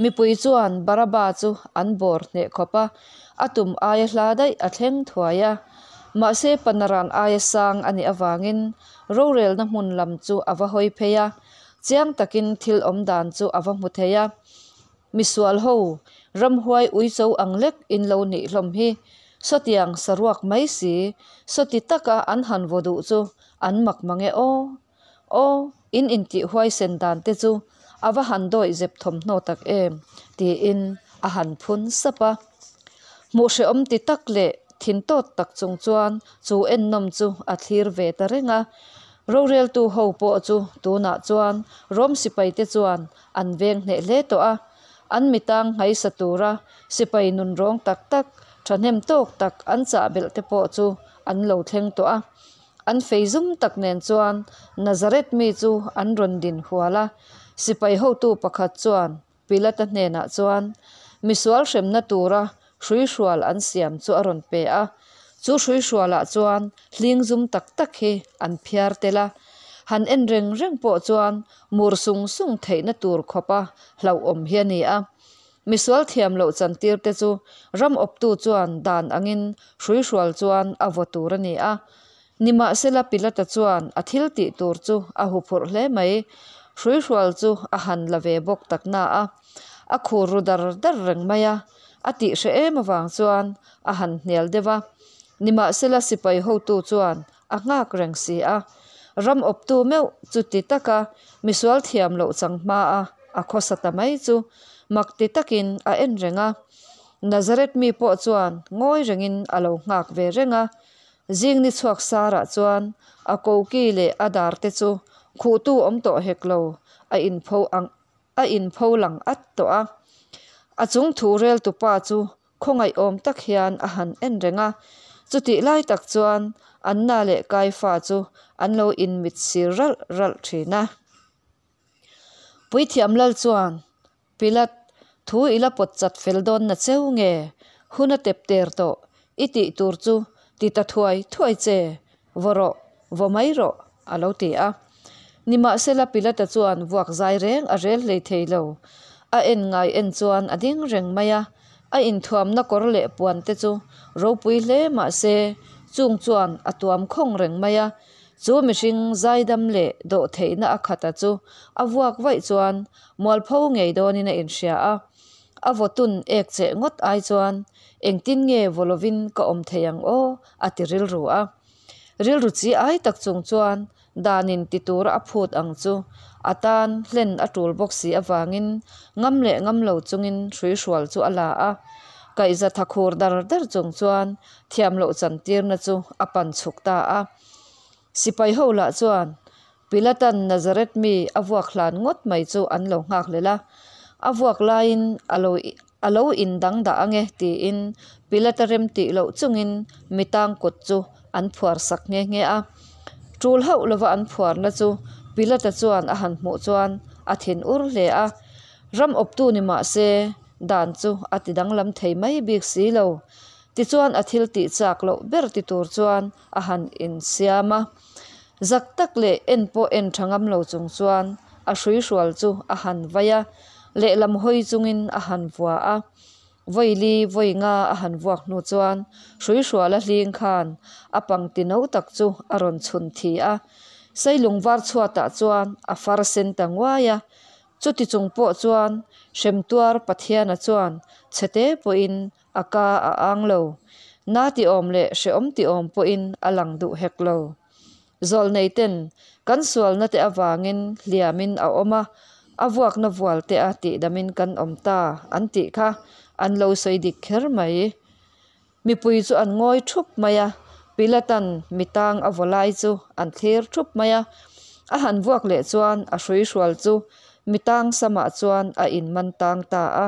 Mipui chuan Baraba chu an bawr hneh khawp a, a tum aia hla daih a thleng thuai a. Mahse Panaran aia sang a nih avangin rorelna hmun lam chu a va hawi phei a, chiang takin thil awm dan chu a va hmu thei a. Misual ho, ramhuai uicho ang lek in lo nih hlawm hi. Sawtiang saruak mai si, sawti taka an han vaw duh chu an mak mang e aw. Aw, in intih huaisen dan te chu a va han dawih zep thawmhnaw tak em, tiin a han phun sap a. Hmuh hrehawm ti tak leh thin tawt tak chung chuan chu ennawm chu a thlir ve ta reng a. Roreltu ho pawh chu tunah chuan Rom sipaite chuan An veng hneh hle tawh a, an mitang nghaisa tura sipai nun rawng tak tak, thahnem tawk tak an chah belh te pawh chu an lo thleng tawh a. An fei zum tak nen chuan Nazareth mi chu an rawn din hual a, sipai hotu pakhat chuan Pilata hnenah chuan, Misual hremna tura hruihrual an siam chu a rawn pe a. Chu hruihrualah chuan hling zum tak tak hi an phiar tel a, han en reng reng pawh chuan mur sung sung theihna tur khawpa hlauhawm hi a ni a. Misual thiam loh chantir te chu ram awptu chuan dan angin hruihrual chuan a vaw tur a ni a. Nimahsela Pilata chuan a thil tih tur chu a huphurh hle mai. Hruihrual chu a han la ve bawk tak na a, a khur ru dar dar reng mai a, a tih hreh em avang chuan a han hnial deuh a. Nimahsela sipai hotu chuan a nghak reng si a, ram awptu meuh chuti taka misual thiam loh chang hma a a khawsa ta mai chu mak ti takin a en reng a. Nazareth mi pawh chuan ngawi rengin a lo nghak ve reng a. Zing ni chhuak sarah chuan a koki leh a dar te chu khuhtu awm tawh hek lo a inpho ang a inpho lang at tawh a. A chung thu reltu pa chu khawngaih awm tak hian a han en reng a. Chutih lai tak chuan Anna leh Kaifa chu an lo inmit sir ralh ralh thin a. Puithiam lal chuan Pilat, thu i la pawt chat fel dawn na cheu nge? Hun a tep ter tawh, i tih tur chu ti ta thuai thuai che, vaw rawh, vaw mai rawh, a lo ti a. Nimahsela Pilata chuan vuak zai reng a rel hlei thei lo. A en ngai en chuan a ding reng mai a, a inthuamna kawr leh puan te chu ropui hle mah se chung chuan a tuam khawng reng mai a. Chu mihring zaidam leh dawhtheihna a khata chu a vuak vaih chuan Mualpho ngei dawnin a inhria a, a vawtun ek cheh ngawt ai chuan engtin nge vaw lovin ka awm thei ang aw a ti rilru a. Rilru chi ai tak chung chuan danin ti tura a phut ang chu a tan hlen a tul bawk si avangin ngam leh ngam lo chungin hruihrual chu a la a. Kaihza tha khur dar dar chung chuan thiam loh chantirna chu a pan chhuk ta a. Sipai ho lah chuan Pilatan Nazareth mi a vuak hlan ngawt mai chu an lo nghak hlel a, a vuak laiin a lo a lo indang dah ange tiin Pilata rem tih loh chungin mi tang kut chu an phuar sak nghe nghe a. Tul hauh lova an phuarna chu Pilata chuan a han hmuh chuan a thin ur hle a, ram awptu ni mah se dan chu a ti danglam thei mai bik si lo. Tichuan a thil tih chak loh ber ti tur chuan a han insiam a. Zak tak leh en pawh en tha ngam lo chung chuan a hruihrual chu a han vai a, lehlam hawi chungin a han vua a. Vawi li vawi nga a han vuak hnu chuan hruihruala hling khan a pangti no tak chu a rawn chhun thi a. Sailung var chhuatah chuan a far sen ta nguai a. Chuti chung pawh chuan Hremtuar Pathiana chuan chhete pawhin A ka a ang lo. Na ti awm leh hrehawm ti awm pawhin a lang duh hek lo. Zawlnei ten kan sualna te avangin hliamin a awm a, a vuakna vual te a tihdamin kan awm ta an tih kha an lo sawi dik kher mai. Mipui chu an ngawi thup mai a, Pilatan mi tang a vaw lai chu an thlir thup mai a. A han vuak leh chuan a hruihrual chu mi tang samah chuan a inman tang ta a.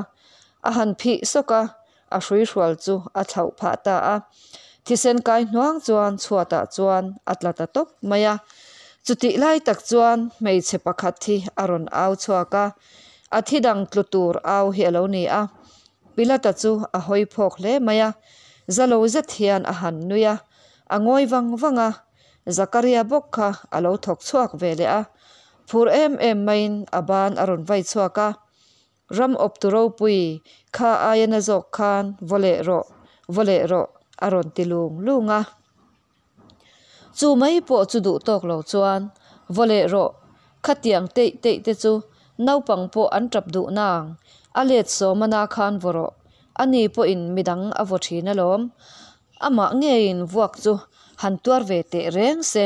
A han phih sawk a, a hruihrual chu a thlauh phah ta a. Thisen kai hnuang chuan chhuatah chuan a tla ta tawp mai a. Chutih lai tak chuan hmeichhe pakhat hi a rawn au chhuak a, a thi dang tlu tur au hi a lo ni a. Pilata chu a hawi phawk hle mai a, za lo zet hian a han nui a, a ngawi vang vang a. Zakaria bawk kha a lo thawk chhuak ve leh a, phur em em maiin a ban a rawn vai chhuak a. Ram awptu ropui kha aia na zawk khan vaw leh rawh, vaw leh rawh a rawn ti lung lung a. Chu mai pawh chu duh tawk lo chuan vaw leh rawh, khatiang teih teih te chu naupang pawh an tap duh nang, a let sawm ana khan vaw rawh, ani pawhin midang a vaw thin alawm. Amah ngeiin vuak chu han tuar ve teh reng se,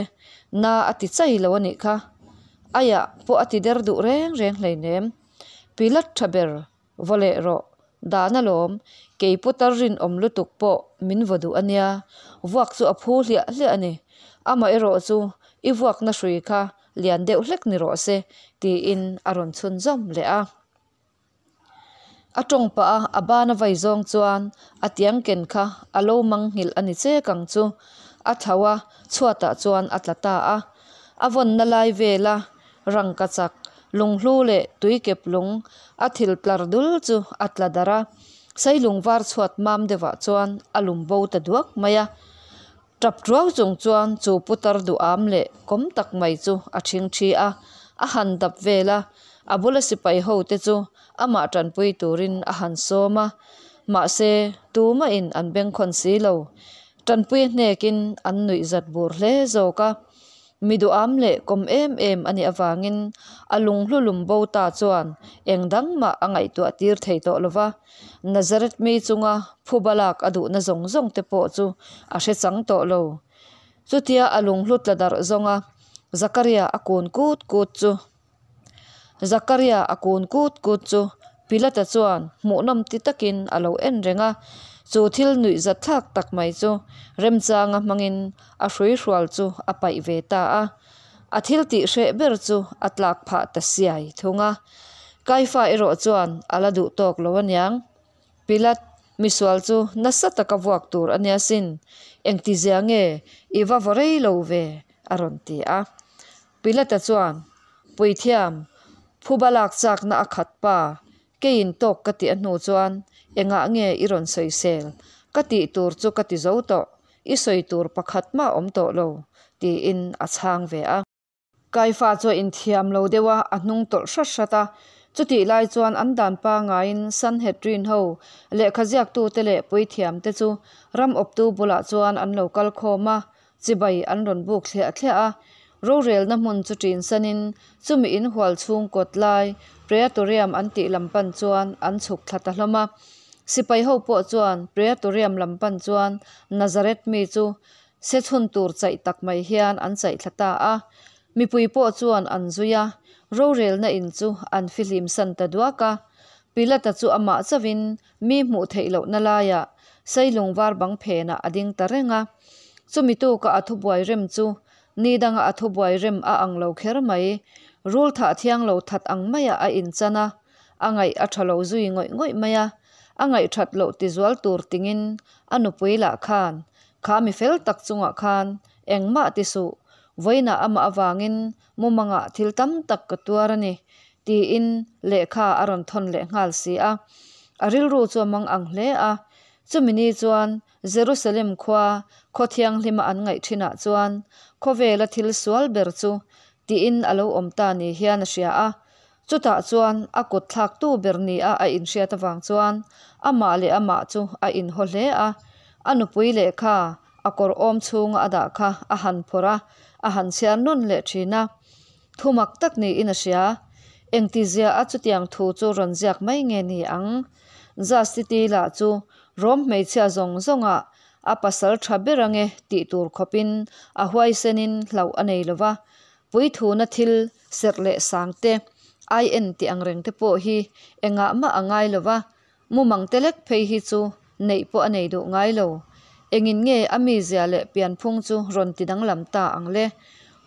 na a ti chai lo a nih kha. Aiah pawh a ti der duh reng reng hleinem. Pilat tha ber, vaw leh rawh, dan alawm, kei putar rinawm lutuk pawh min vaw duh a nia, vuak chu a phu hliah hliah a ni. Amaherawh chu i vuakna hrui kha lian deuh hlek ni rawh se, tiin a rawn chhunzawm leh a. A tawng pah a, a ban a vai zawng chuan a tiang ken kha a lo mang nghilh a ni chek ang chu. A thlauh a, chhuatah chuan a tla ta a. A vawnna lai vela rangka chak, lunghlu leh tuikep lung a thil tlar dul chu a tla darh a. Sailung var chhuat mam deuhah chuan a lum bo ta duak mai a. Tap ruau chung chuan chu putar duham leh kawm tak mai chu a thingthi a, a han dap vel a, a bula sipai ho te chu amah tanpui turin a han sawm a, mahse tumahin an bengkhawn si lo. Tanpui hnekin an nuih zat bur hle zawk a. Mi duham leh kawm em em a nih avangin a lunghlu lum bo ta chuan eng dang mah a ngaihtuah tir thei tawh lo va, Nazareth mi chunga phuba lak a duhna zawng zawng te pawh chu a hre chang tawh lo. Chutia a lunghlu tla darh zawnga Zakaria a kun kut kut chu Zakaria a kun kut kut chu Pilata chuan hmuhnawm ti takin a lo en reng a, chu thil nuihzat thlak tak mai chu remchanga hmangin a hruihrual chu a paih ve ta a. A thil tih hreh ber chu a tlak phah ta siai thung a. Kaifa erawh chuan a la duh tawk lo aniang. Pilat, misual chu nasa taka vuak tur a nia sin, engtizia nge i va vaw rei lo ve? a rawn ti a. Pilata chuan, Puithiam, phuba lak chakna a khat pa, keiin tawk ka tih a hnu chuan engah nge i rawn sawisel? Ka tih tur chu ka ti zo tawh, i sawi tur pakhat mah awm tawh lo, tiin a chhang ve a. Kaifa chu a inthiam lo deuh a, a hnung tawlh hrat hrat a. Chutih lai chuan an dan pangaiin Sanhedrin ho, lehkha ziaktute leh puithiamte chu ram awptu bulah chuan an lo kal khawm a, chibai an rawn buk thliah thliah a. Rorelna hmun chu ṭinsanin chumi inhual chhung kawt lai Praetorium an tih lam pan chuan an chhuk thla ta hlawm a. Sipai ho pawh chuan Praetorium lam pan chuan Nazareth mi chu Se chhun tur chaih tak mai hian an chaih thla ta a, mipui pawh chuan an zui a, rorelna in chu an fihlim san ta duak a. Pilata chu amah chauhin mi hmuh theih lohna laiah Sailung var bang phenah a ding ta reng a. Chumi tuka a thubuai rem chu ni danga a thubuai rem a ang lo kher mai, rul thah thiang lo that ang maiah a inchan a, a ngaih a tha lo zui ngawih ngawih mai a, a ngaih that loh tizual tur tingin a nupui lah khan Kha mi fel tak chungah khan engmah ti suh, vawiinah amah avangin mumangah thil tam tak ka tuar a ni, tiin lehkha a rawn thawn leh nghal si a. A rilru chu a mang ang hle a. Chumi ni chuan Jerusalem khua khaw thianghlima an ngaih thinah chuan khawvela thil sual ber chu tiin a lo awm ta ni hian a hria a. Chutah chuan a kut thlaktu ber nia a inhriat avang chuan amah leh amah chu a inhaw hle a. A nupui lehkha a kawr awm chhunga a dah kha a han phawrh a, a han chhiar nawn leh thin a. Thu mak tak niin a hria. Engtizia a chutiang thu chu rawn ziak mai nge ni ang? Zastiti lah chu Rom hmeichhia zawng zawngah a pasal tha ber ange tih tur khawpin a huaisenin hlauh a nei lova, Puithuna thil serh leh sang te, ai en tih ang reng te pawh hi engah mah a ngai lo va, mumang te lek phei hi chu neih pawh a nei duh ngai lo. Engin nge a mizia leh pianphung chu rawn ti danglam ta ang le?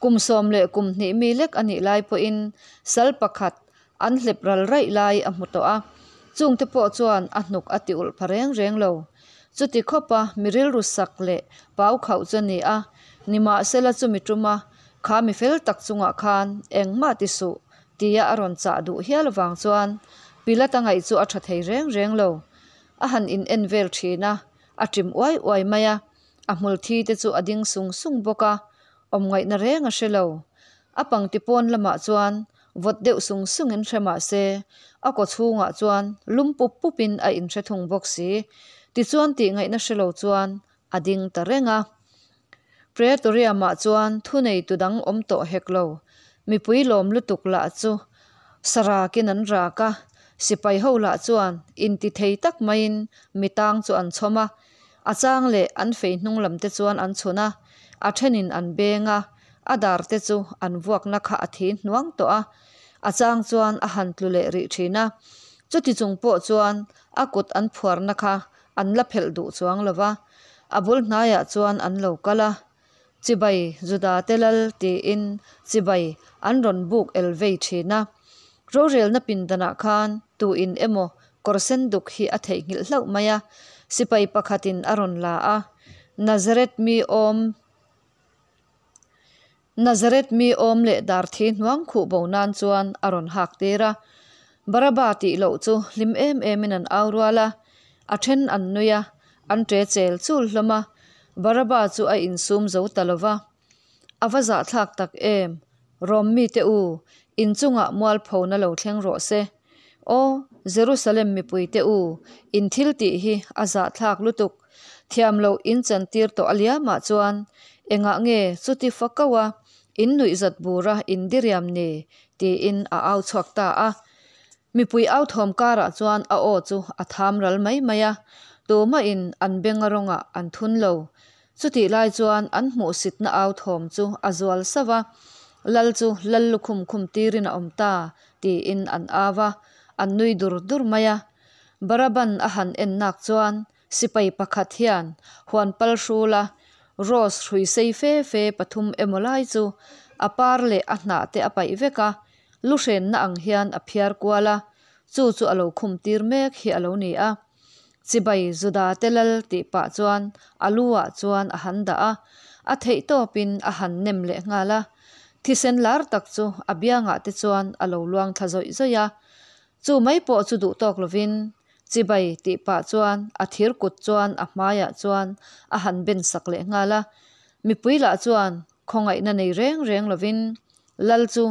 Kum 12 mi lek a nih lai pawhin sal pakhat an hlep ral raih lai a hmu tawh a, chungte pawh chuan a hnuk a ti ulh pha reng reng lo. Chuti khawpa mi rilru sak leh pau khauh chu a ni a, nimahsela chumi tuma kha mi fel tak chungah khan engmah ti suh tia a rawn chah duh hial avang chuan Pilata ngaih chu a tha thei reng reng lo. A han in en vel thin a, a ṭim uai uai mai a, a hmul thi te chu a ding sung sung bawk a, awm ngaihna reng a hre lo. A pangti pawn lamah chuan vawt deuh sung sungin hre mah se, a kaw chhungah chuan lum pup pupin a inhre thung bawk si. Tichuan tih ngaihna hre lo chuan a ding ta reng a. Praetorium-ah chuan thuneitu dang awm tawh hek lo. Mipui lawm lutuk lah chu sarakin an rak a, sipai ho lah chuan inti thei tak maiin mi tang chu an chhawm a. A chang leh an fei hnung lam te chuan an chhun a, a thenin an beng a, a dar te chu an vuakna kha a thi hnuang tawh a, a chang chuan a han tlu leh rih thin a. Chuti chung pawh chuan a kut an phuarna kha an la phelh duh chuang lo va, a bul hnaiah chuan an lo kal a, Chibai Juda te lal tiin chibai an rawn buk el vei thin a. Rorelna pindanah khan tu in emaw kawr sen duk hi a theihnghilh hlauh mai a, sipai pakhatin a rawn la a, Nazareth mi awm Nazareth mi awm leh dar thi hnuang khuh bo nan chuan a rawn hak tir a. Baraba tih loh chu hlim em emin an au rual a. A then an nui a, an ṭe chel chul hlawm a. Baraba chu a insum zo ta lo va. A va zahthlak tak em! Rom mite u, in chungah mualphona lo thleng rawh se. Aw, Jerusalem mipuite u, in thil tih hi a zahthlak lutuk. Thiam loh in chantir tawh a liamah chuan engah nge chuti fakau a in nuihzat bura in diriam ni? tiin a au chhuak ta a. Mipui au thawm karah chuan a aw chu a tham ral mai mai a, tumahin an benga rawngah an thun lo. Chutih lai chuan an hmuhsitna au thawm chu a zual sauh a, Lal chu Lal lukhum khum tirin a awm ta, tiin an au a, an nui dur dur mai a. Baraban a han en nak chuan sipai pakhat hian huan pal hrula rose hrui sei fe fe pathum emaw lai chu a par leh a hnah te a paih vek a, lu hrenna ang hian a phiar kual a, chu chu a lo khum tir mek hi a lo ni a. Chibai Juda te lal tih pah chuan a lu ah chuan a han dah a, a theih tawpin a han nem leh nghal a. Thisen lar tak chu a biangah te chuan a lo luang thla zawih zawih a. Chu mai pawh chu duh tawk lovin Chibai tih pah chuan a thir kut chuan a hmaiah chuan a han ben sak leh nghal a. Mipui lah chuan Khawngaihna nei reng reng lovin Lal chu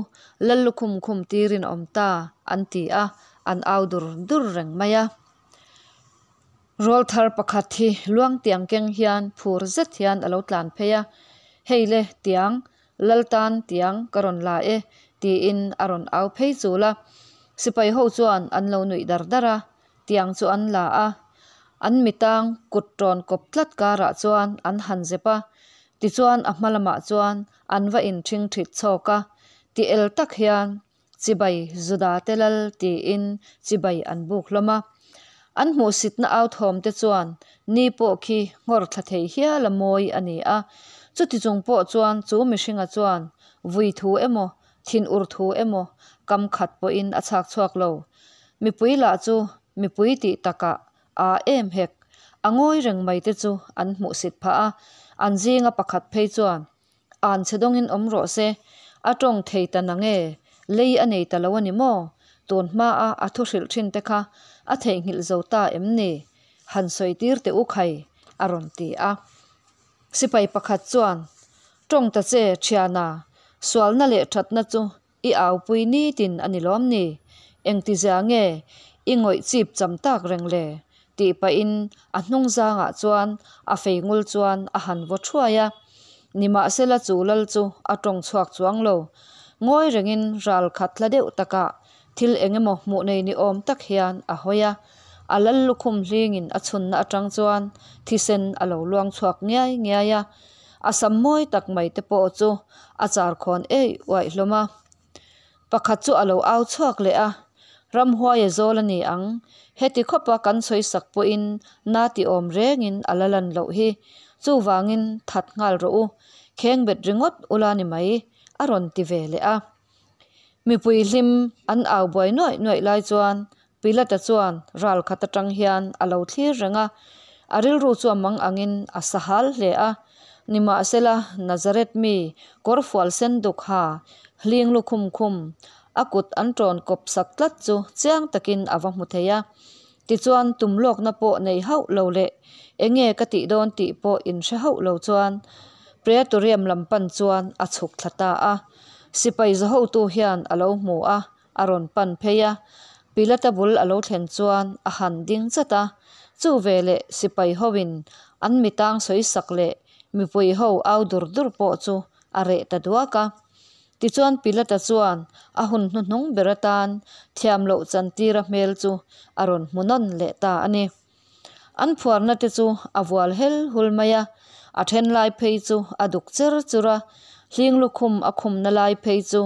Lal lukhum khum tirin a awm ta, an ti a, an au dur dur reng mai a. Rawlthar pakhat hi luang tiang keng hian phur zet hian a lo tlan phei a, Hei le, tiang, Lal tan tiang ka rawn la e, tiin a rawn au phei chul a. Sipai ho chuan an lo nuih dar dar a, tiang chu an la a, an mitang kut tawn kawp tlat karah chuan an han zep a, tichuan a hma lamah chuan an va inthing thit chhawk a, ti el tak hian chibai Juda te lal tiin chibai an buk hlawm a. An hmuhsitna au thawm te chuan ni pawh khi nghawr thla thei hial a mawi a ni a, chuti chung pawh chuan chu mihringa chuan vui thu emaw Thinur thu emaw kam khat pawhin a chhak chhuak lo. Mipui lah chu mipui tih takah aa em hek. A ngawi reng mai te chu an hmuhsit phah a, an zinga pakhat phei chuan, An chhe dawngin awm rawh se, a tawng thei ta nang e, lei a nei ta lo a ni maw? Tun hmaa a thu hrilh thin te kha a theihnghilh zo ta em ni? Han sawi tir teh u khai, a rawn ti a. Sipai pakhat chuan, Tawng ta che, thiana, sualna leh thatna chu i aupui nitin a ni lawm ni? Engtizia nge i ngawih chip cham tak reng le? tih pahin a hnung zangah chuan a fei ngul chuan a han vaw thuai a. Nimahsela chu lal chu a tawng chhuak chuang lo. Ngawi rengin ral khat hla deuh takah Thil eng emaw hmuh nei ni awm tak hian a hawi a, a lal lukhum hlingin a chhunna atang chuan thisen a lo luang chhuak ngiai ngiai a, a sam mawi tak mai te pawh chu a char khawn eih uaih hlawm a. Pakhat chu a lo au chhuak leh a, Ramhuaia zawl a ni ang, heti khawpa kan sawi sak pawhin na ti awm rengin a la lan loh hi, chuvangin that nghal rawh u, khengbet ringawt ula ni mai, a rawn ti ve leh a. Mipui hlim an au buai nuaih nuaih lai chuan Pilata chuan ral khat atang hian a lo thlir reng a, a rilru chu a mang angin a sahal hle a. Nimahsela, Nazareth mi kawr fual sen duk ha hling lukhum khum a kut an tawn kawp sak tlat chu chiang takin a va hmu thei a. Tichuan tum lawkna pawh nei hauh lo leh enge ka tih dawn tih pawh inhre hauh lo chuan Praetorium lam pan chuan a chhuk thla ta a. Sipai zahotu hian a lo hmu a, a rawn pan phei a. Pilata bul a lo thlen chuan a han ding chat a. Chu veleh sipai hoin an mitang sawi sak leh mipui ho au dur dur pawh chu a reh ta duak a. Tichuan Pilata chuan a hun hnuhnung ber atan thiam loh chantira hmel chu a rawn hmu nawn leh ta a ni. An phuarna te chu a vual hel hul mai a, a then lai phei chu a duk cher chur a, hling lukhum a khumna lai phei chu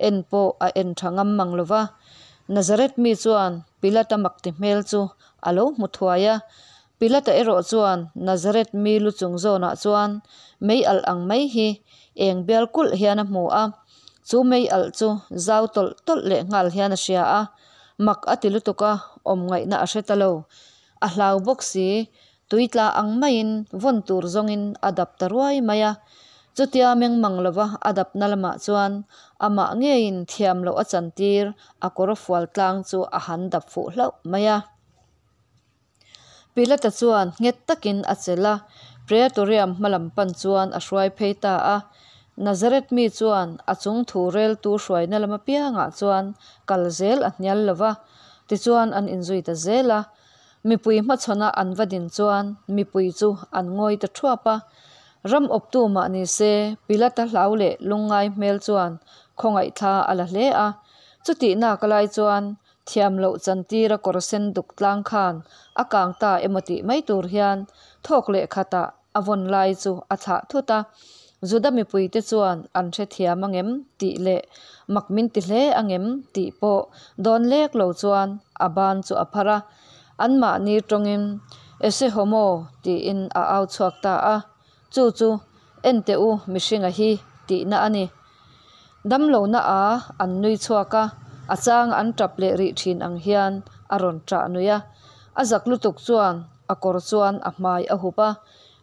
en pawh a en tha ngam mang lo va. Nazareth mi chuan Pilata makti hmel chu a lo hmu thuai a, Pilata erawh chuan Nazareth mi lu chung zawnah chuan mei alh ang mai hi eng bial kulh hian a hmu a, chu mei alh chu zau tawlh tawlh leh nghal hian a hria a, mak a ti lutuk a, awm ngaihna a hre ta lo. A hlau bawk si, tui tla ang maiin vawn tur zawngin a dap ta ruai mai a. Chutia meng mang lova a dapna lamah chuan amah ngeiin thiam loh a chantir a kawr fual tlang chu a han dap fuh hlauh mai a. Pilata chuan nghet takin a chelh a, Praetorium hmalam pan chuan a hruai phei ta a. Nazareth mi chuan a chung thu reltu hruaina lam apiangah chuan kal zel a hnial lo va, tichuan an inzui ta zel a. Mipui hmachhawna an va din chuan mipui chu an ngawi ta thuap a. Ram awptu mah ni se, Pilata hlau leh lungngai hmel chuan khawngaih thla a la hle a. Chutih nak lai chuan thiam loh chantira kawr sen duk tlang khan a kang ta emaw tih mai tur hian thawk leh khatah a vawn lai chu a thlah thut a. Juda mipuite chuan an hrethiam angem tih leh mak min ti hle angem tih pawh dawn lek lo chuan a ban chu a phar a, anmahni tawngin Ese homo tiin a au chhuak ta a, chu chu en teh u mihringa hi tihna a ni. Damlohna a an nui chhuak a, a chang an tap leh rih thin ang hian a rawn tah nui a, a zak lutuk chuan a kawr chuan a hmai a hup a,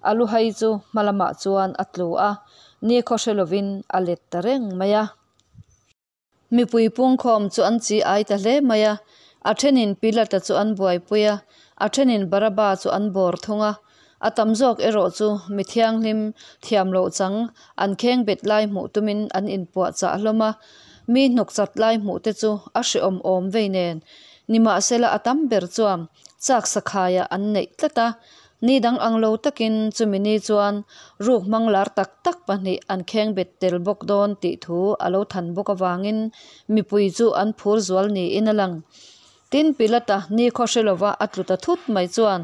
a luhai chu hma lamah chuan a tlu a, nikhaw hre lovin a let ta reng mai a. Mipui pungkhawm chu an chi ai ta hle mai a, a thenin Pilata chu an buaipui a, a thenin Baraba chu an bawr thung a, a tam zawk erawh chu mi thianghlim thiam loh chang an kheng bet lai hmuh tumin an inpuahchah hlawm a, mi hnawk chat lai hmuh te chu a hrehawm awm vei nen. Nimahsela a tam ber chuan chak sakhaiah an neih tlat a, Ni dang ang lo takin chumi ni chuan ruk hmang lar tak tak pahnih an kheng bet tel bawk dawn tih thu a lo than bawk avangin mipui chu an phur zual niin a lang. Tin, Pilata nikhaw hre lova a tlu ta thut mai chuan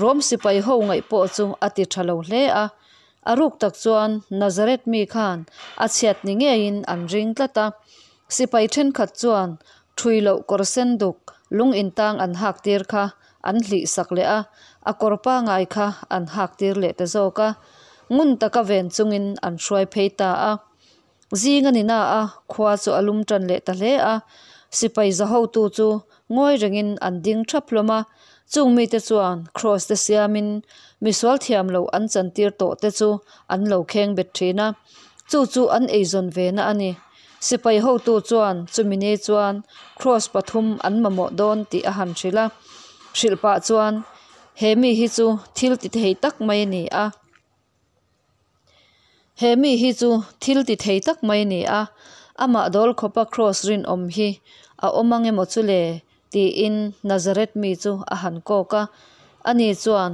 Rom sipai ho ngaih pawh chu a ti tha lo hle a. A ruk tak chuan Nazareth mi khan a chhiat ni ngeiin an ring tlat a. Sipai thenkhat chuan Ṭhui loh kawr sen duk lung intang an hak tir kha an hlih sak leh a, a kawr pangai kha an hak tir leh ta zawk a. Ngun taka ven chungin an hruai phei ta a. Zing a ni na a, khua chu a lum ṭan leh ta hle a. Sipai za hotu chu ngawi rengin an ding ṭhap hlawm a. Chung mite chuan kraws te siamin misual thiam loh an chantir tawh te chu an lo kheng bet ṭhin a. Chu chu an eizawn ve na a ni. Sipai hotu chuan chumi ni chuan kraws pathum an mamawh dawn tih a han hrilh a. Hrilh pah chuan, He mi hi chu thil ti thei tak mai a ni a. He mi hi chu thil ti thei tak mai a ni a. Amah dawl khawpa kraws rinawm hi a awm ang emaw chu le? Tiin Nazareth mi chu a han kawk a. Ani chuan,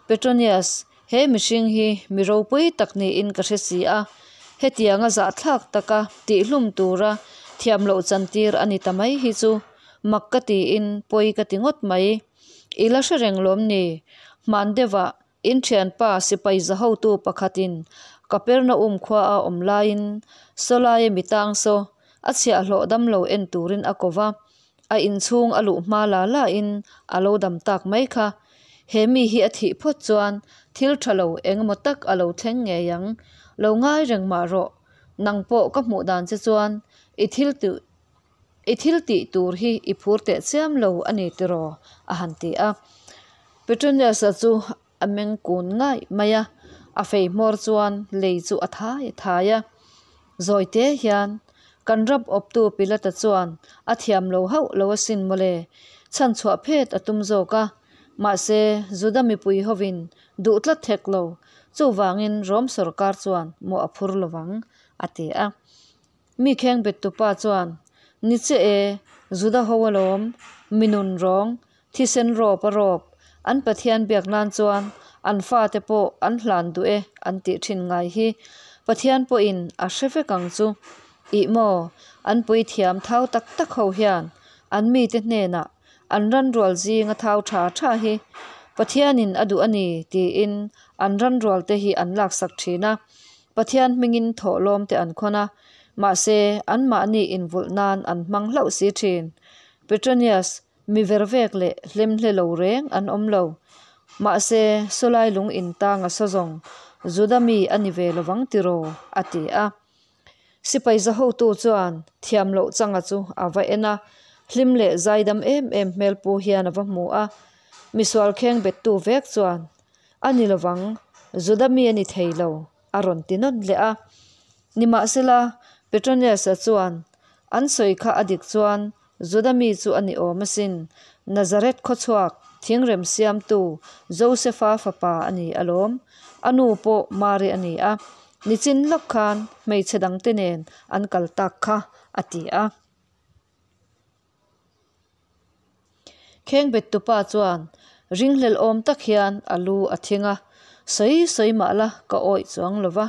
Petronius, he mihring hi mi ropui tak niin ka hre si a, hetianga zahthlak taka tihhlum tura thiam loh chantir a ni ta mai hi chu mak ka tiin pawi ka ti ngawt mai. I la hre reng lawm ni? Hman deuhah In thianpa sipai za hotu pakhatin Kapernaum khua a awm laiin Sawlaia mi tang saw a chhiahhlawh damlo en turin a ko va, a inchhung a luh hma la lain a lo dam tak mai kha. He mi hi a thih phawt chuan thil tha lo engemaw tak a lo thleng ngei ang. Lo ngai reng mah rawh. Nang pawh ka hmuh dan che chuan i thil I thil tih tur hi i phur teh chiam lo a ni tiraw? a han ti a. Petronius-a chu a meng kun ngaih mai a, a fei hmawr chuan lei chu a thai a thai a. Zawi te hian, Kan rap awptu Pilata chuan a thiam lo hauh lo asin mawle, chhanchhuah phet a tum zawk a. Mahse, Juda mipui hovin duh tlat hek lo, chuvangin Rom sawrkar chuan mawh a phur lovang, a ti a. Mi khengbet tupa chuan, Ni che e, Juda ho alawm, mi nun rawng, thisen rawp a rawp, an Pathian biak nan chuan an fate pawh an hlan duh e an tih thin ngai hi Pathian pawhin a hre vek ang chu. Ih maw, an puithiam thau tak tak ho hian an mite hnenah an ranrual zinga thau tha tha hi Pathianin a duh a ni tiin an ranrual te hi an laksak thin a. Pathian hmingin thawhlawm te an khawn a, mahse anmahni invulh nan an hmang hlauh si thin. Petronius, mi vervek leh hlemhle lo reng an awm lo. Mahse sawlai lung intang a saw zawng, Juda mi a ni ve lovang tiraw? a ti a. Sipai za hotu chuan thiam loh changa chu a va en a, hlim leh zaidam em em hmel pu hian a va hmu a. Misual kheng bettu vek chuan A ni lovang, Juda mi a ni thei lo, a rawn ti nawn leh a. Nimahsela, Petronius-a chuan, An sawi kha a dik chuan Juda mi chu a ni awm asin, Nazareth khawchhuak. Thingrem siamtu Josefa fapa a ni alawm. A nu pawh Mari a ni a. Nichin lawk khan hmeichhe dangte nen an kal tak kha, a ti a. Khengbettupa chuan ringhlel awm tak hian a lu a thing a, Sawi sawi mah la ka awih chuang lo va,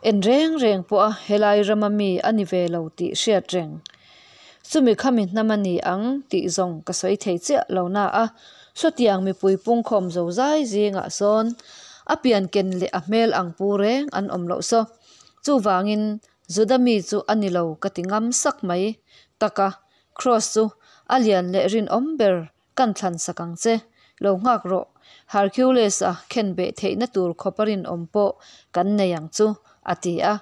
en reng reng pawha helai rama mi a ni ve lo tih hriat reng. Chumi khami hnam a ni ang tih zawng ka sawi thei chiah lo na a, sawtiang mipui pungkhawm zo zai zingah sawn a pian ken leh a hmel ang pu reng an awm loh saw. Chuvangin Juda mi chu a ni lo ka ti ngam sak mai tak a, Kraws chu a lian leh rinawm ber kan thlan sak ang che, lo nghak rawh, Hercules-a khen beh theihna tur khawpa rinawm pawh kan nei ang chu, a ti a.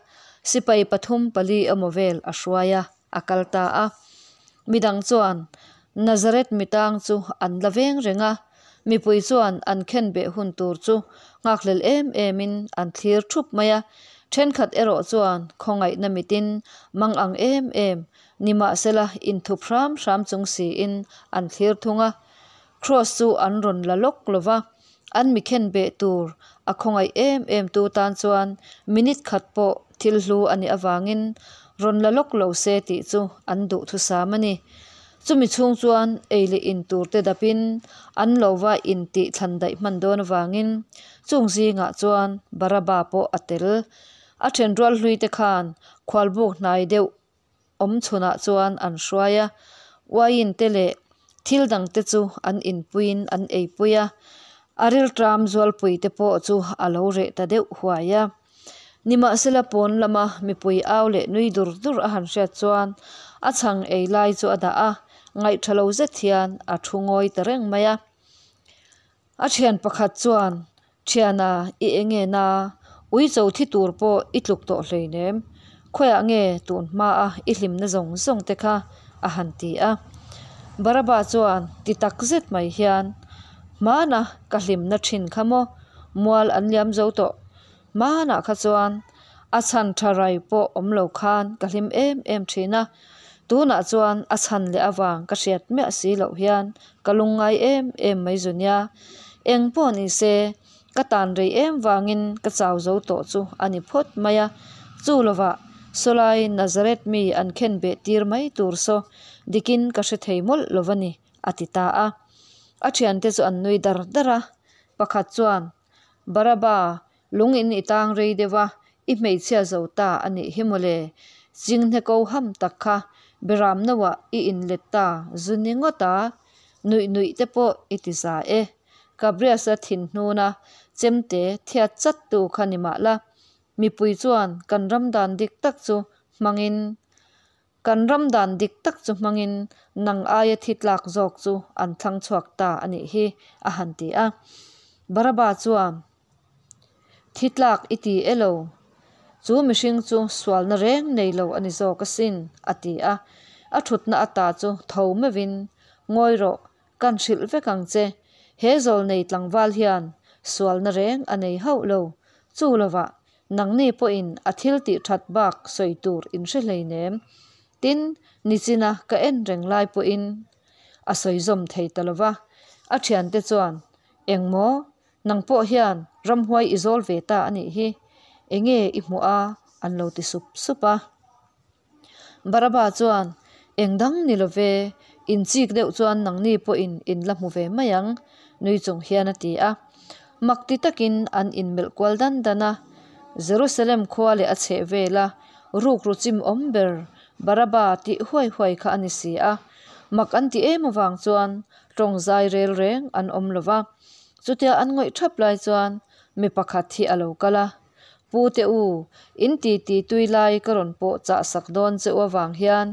Sipai pathum pali emaw vel a hruai a, a kal ta a. Midang chuan Nazareth mitang chu an la veng reng a, mipui chuan an khen beh hun tur chu nghakhlel em emin an thlir thup mai a. Thenkhat erawh chuan khawngaihna mitin mang ang em em Nimahsela, inthup hram hram chung siin an thlir thung a. Kraws chu an rawn la lawk lo va, an mi khen beh tur a khawngaih em em tu tan chuan minute khat pawh thil hlu a nih avangin rawn la lawk lo se tih chu an duhthusam a ni. Chumi chhung chuan ei leh in tur te dapin an lo va intih thlan daih hman dawn avangin chung zingah chuan Baraba pawh a tel. A thenrual hlui te khan khualbuk hnai deuh awm chhunah chuan an hruai a, uaiin te leh thil dang te chu an inpuiin an eipui a, a rilṭam zualpui te pawh chu a lo reh ta deuh huai a. Nimahsela pawn lama mipui au leh nui dur dur a han hriat chuan a chhang ei lai chu a dah a, ngaihṭha lo zet hian a thu ngawi ta reng mai a. A thian pakhat chuan, Thiana, i enge na? Ui cho thi tur pawh i tluk tawh hleinem. Khawiah nge tun hmaa i hlimna zawng zawng te kha? a han ti a. Baraba chuan ti tak zet mai hian, Hmana ka hlimna thin kha maw? Mual an liam zo tawh. Hmanah kha chuan a chhan tha rai pawh awm lo khan ka hlim em em thin a, tunah chuan a chhan leh avang ka hriat miah si loh hian ka lungngai em em mai zu nia. Eng pawh ni se, ka tan rei em vangin ka chau zo tawh chu a ni phawt mai a, chu lovah sawlai Nazareth mi an khen beh tir mai tur saw dikin ka hre thei mawlh lo va ni, a ti ta a. A thiante chu an nui dar dar a, pakhat chuan, Baraba, lung in i tang rei deuh a, i hmeichhia zo ta a nih hi mawle. Chinghne ko ham tak kha Beram noah i inlet ta zu ni ngawt a, nuih nuih te pawh i ti za e. Gabrias-a thin hnuna chemte thiat chat tu kha ni mah la, mipui chuan kan ram dan dik tak chu hmangin Kan ram dan dik tak chu hmangin nang aia thi tlak zawk chu an thlang chhuak ta a nih hi, a han ti a. Baraba chuan, Thi tlak i ti e lo, chu mihring chu sualna reng nei lo a ni zawk asin, a ti a. A thutna ata chu tho meuhin, Ngawi rawh, kan hrilh vek ang che, he zawlnei tlangval hian sualna reng a nei hauh lo, chu lovah Nangni pawhin a thil tih that bak sawi tur in hre hleinem. Tin, nichina ka en reng lai pawhin a sawi zawm thei ta lo va. A thiante chuan, Engmaw, nang pawh hian ramhuai i zawl ve ta a nih hi, enge i hmuh a? an lo ti sup sup a. Baraba chuan, Eng dang ni lo ve, inchik deuh chuan nangni pawhin in la hmu ve mai ang, nui chung hian a ti a. Mak ti takin an inmelh kual dan dan a. Jerusalem khua leh a chheh vela rukru chim awm ber Baraba tih huai huai kha a ni si a. Mak an ti em avang chuan tawng zai rel reng an awm lo va. Chutia an ngawih thap lai chuan mi pakhat hi a lo kal a. Pu te u, in titi tui lai ka rawn pawh chah sak dawn che u avang hian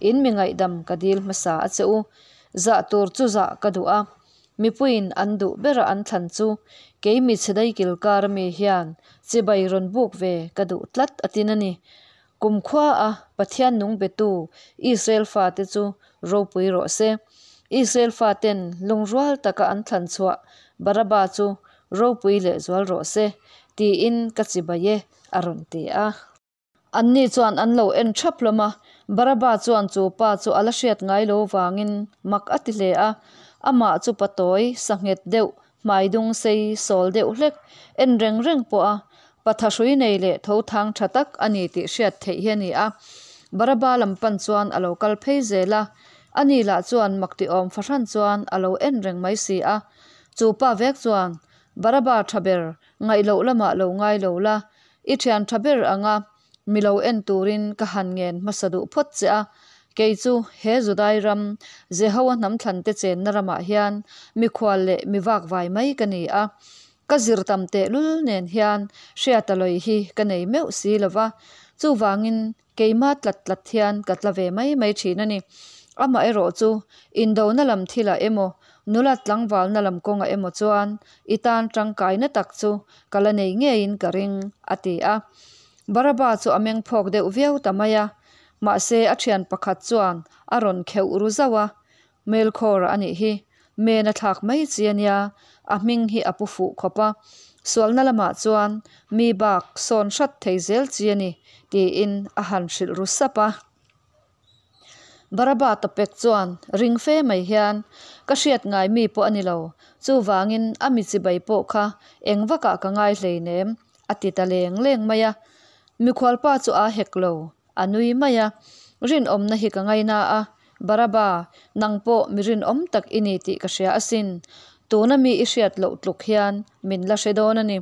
in mi ngaihdam ka dil hmasa a che u. Zah tur chu zah ka duh a, mipuiin an duh bera an thlan chu kei mi chhedai kilkar ami hian chibai rawn buk ve ka duh tlat a tin a ni. Kumkhua a Pathian nung betu Israel fate chu ropui rawh se. Israel faten lungrual taka an thlan chhuah Baraba chu ropui leh zual rawh se, tiin ka chibai e, a rawn ti a. Anni chuan an lo en thap hlawm a, Baraba chuan chu pa chu a la hriat ngai lo vangin mak a ti hle a. Amah chu pa tawi, sa nghet deuh, hmai dung sei sawl deuh hlek, en reng reng pawh a pa thahrui nei leh tho thang tha tak a ni tih hriat theih hi a ni a. Baraba lam pan chuan a lo kal phei zel a, ani lah chuan mak ti awm fahran chuan a lo en reng mai si a. Chu pa vek chuan, Baraba tha ber, ngaih loh lamah lo ngai lo la, i thian tha ber anga mi lo en turin ka han ngen hmasa duh phawt che a, kei chu he Judai ram Jehoa hnam thlante chenna ramah hian mikhual leh mi vakvai mai ka ni a. Ka zir tam tehlul nen hian hriata lawi hi ka nei meuh si lo va, chuvangin keima tlat tlat hian ka tla ve mai mai thin a ni. Amaherawh chu indona lam thilah emaw, nula tlangvalna lam kawngah emaw chuan i tan tangkaina tak chu ka la nei ngeiin ka ring, a ti a. Baraba chu a meng phawk deuh viau ta mai a, mahse a thian pakhat chuan a rawn kheuh ru zauh a, Melkhawr a nih hi, men a thlak mai chi a nia, a hming hi a pu fuh khawp a, sualna lamah chuan mi bak sawn hrat thei zel chi a ni, tiin a han hrilh ru sap a. Baraba tawpek chuan ring fe mai hian, Ka hriat ngai mi pawh a ni lo, chuvangin a mi chibai pawh kha eng vakah ka ngai hleinem, a ti ta leng leng mai a. Mikhualpa chu aa hek lo, a nui mai a. Rinawmna hi ka ngaina a, Baraba, nang pawh mi rinawm tak i ni tih ka hria asin. Tuna mi i hriat loh tluk hian min la hre dawn a ni.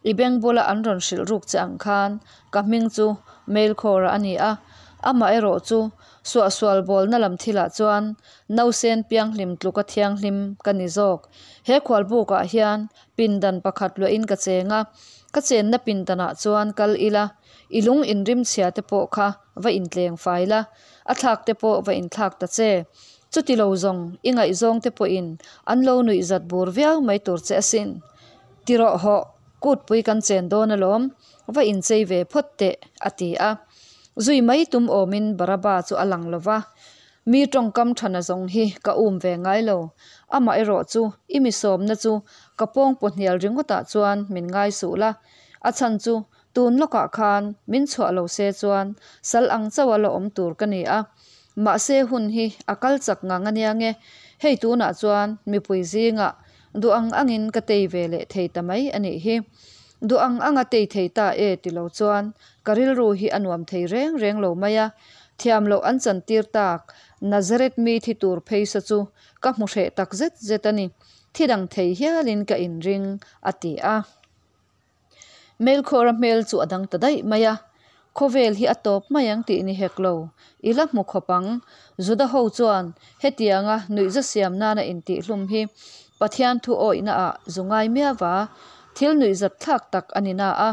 I beng bula an rawn hrilh ruk che ang khan ka hming chu Melkhawra a ni a, amaherawh chu suahsual bawlna lam thilah chuan nausen pianghlim tluka thianghlim ka ni zawk. He khualbukah hian pindan pakhat luahin ka cheng a, ka chenna pindanah chuan kal ila, i lung inrim chhia te pawh kha va intleng fai la, a thlak te pawh va inthlak ta che. Chuti lo zawng i ngaihzawng te pawhin an lo nuih zat bur viau mai tur che asin. Ti rawh hawh, kutpui kan chen dawn alawm, va inchei ve phawt teh, a ti a. Zui mai tum awmin Baraba chu a lang lo va. Mi tawngkam thana zawng hi ka um ve ngai lo. Amaherawh chu i mi sawmna chu ka pawngpaw hnial ringawtah chuan min ngai suh la. A chhan chu Tun lawkah khan min chhuah lo se chuan sal ang chauha la awm tur ka ni a, mahse hun hi a kal chak ngang a nia nge, hei tunah chuan mipui zingah duh ang angin ka tei ve leh thei ta mai a nih hi. Duh ang anga tei thei ta e ti lo chuan ka rilru hi a nuam thei reng reng lo mai a, thiam loh an chantir tak Nazareth mi thi tur phei sa chu ka hmu hreh tak zet zet a ni, thi dang thei hialin ka inring, a ti a. Melkhawra hmel chu a dang ta daih mai a, Khawvel hi a tawp mai ang tih ni hek lo, i la hmu khawp ang. Juda ho chuan hetianga nuihza siam nana intihhlum hi Pathian thu awihnaah zu ngai miava, thil nuihzat thlak tak a ni na a,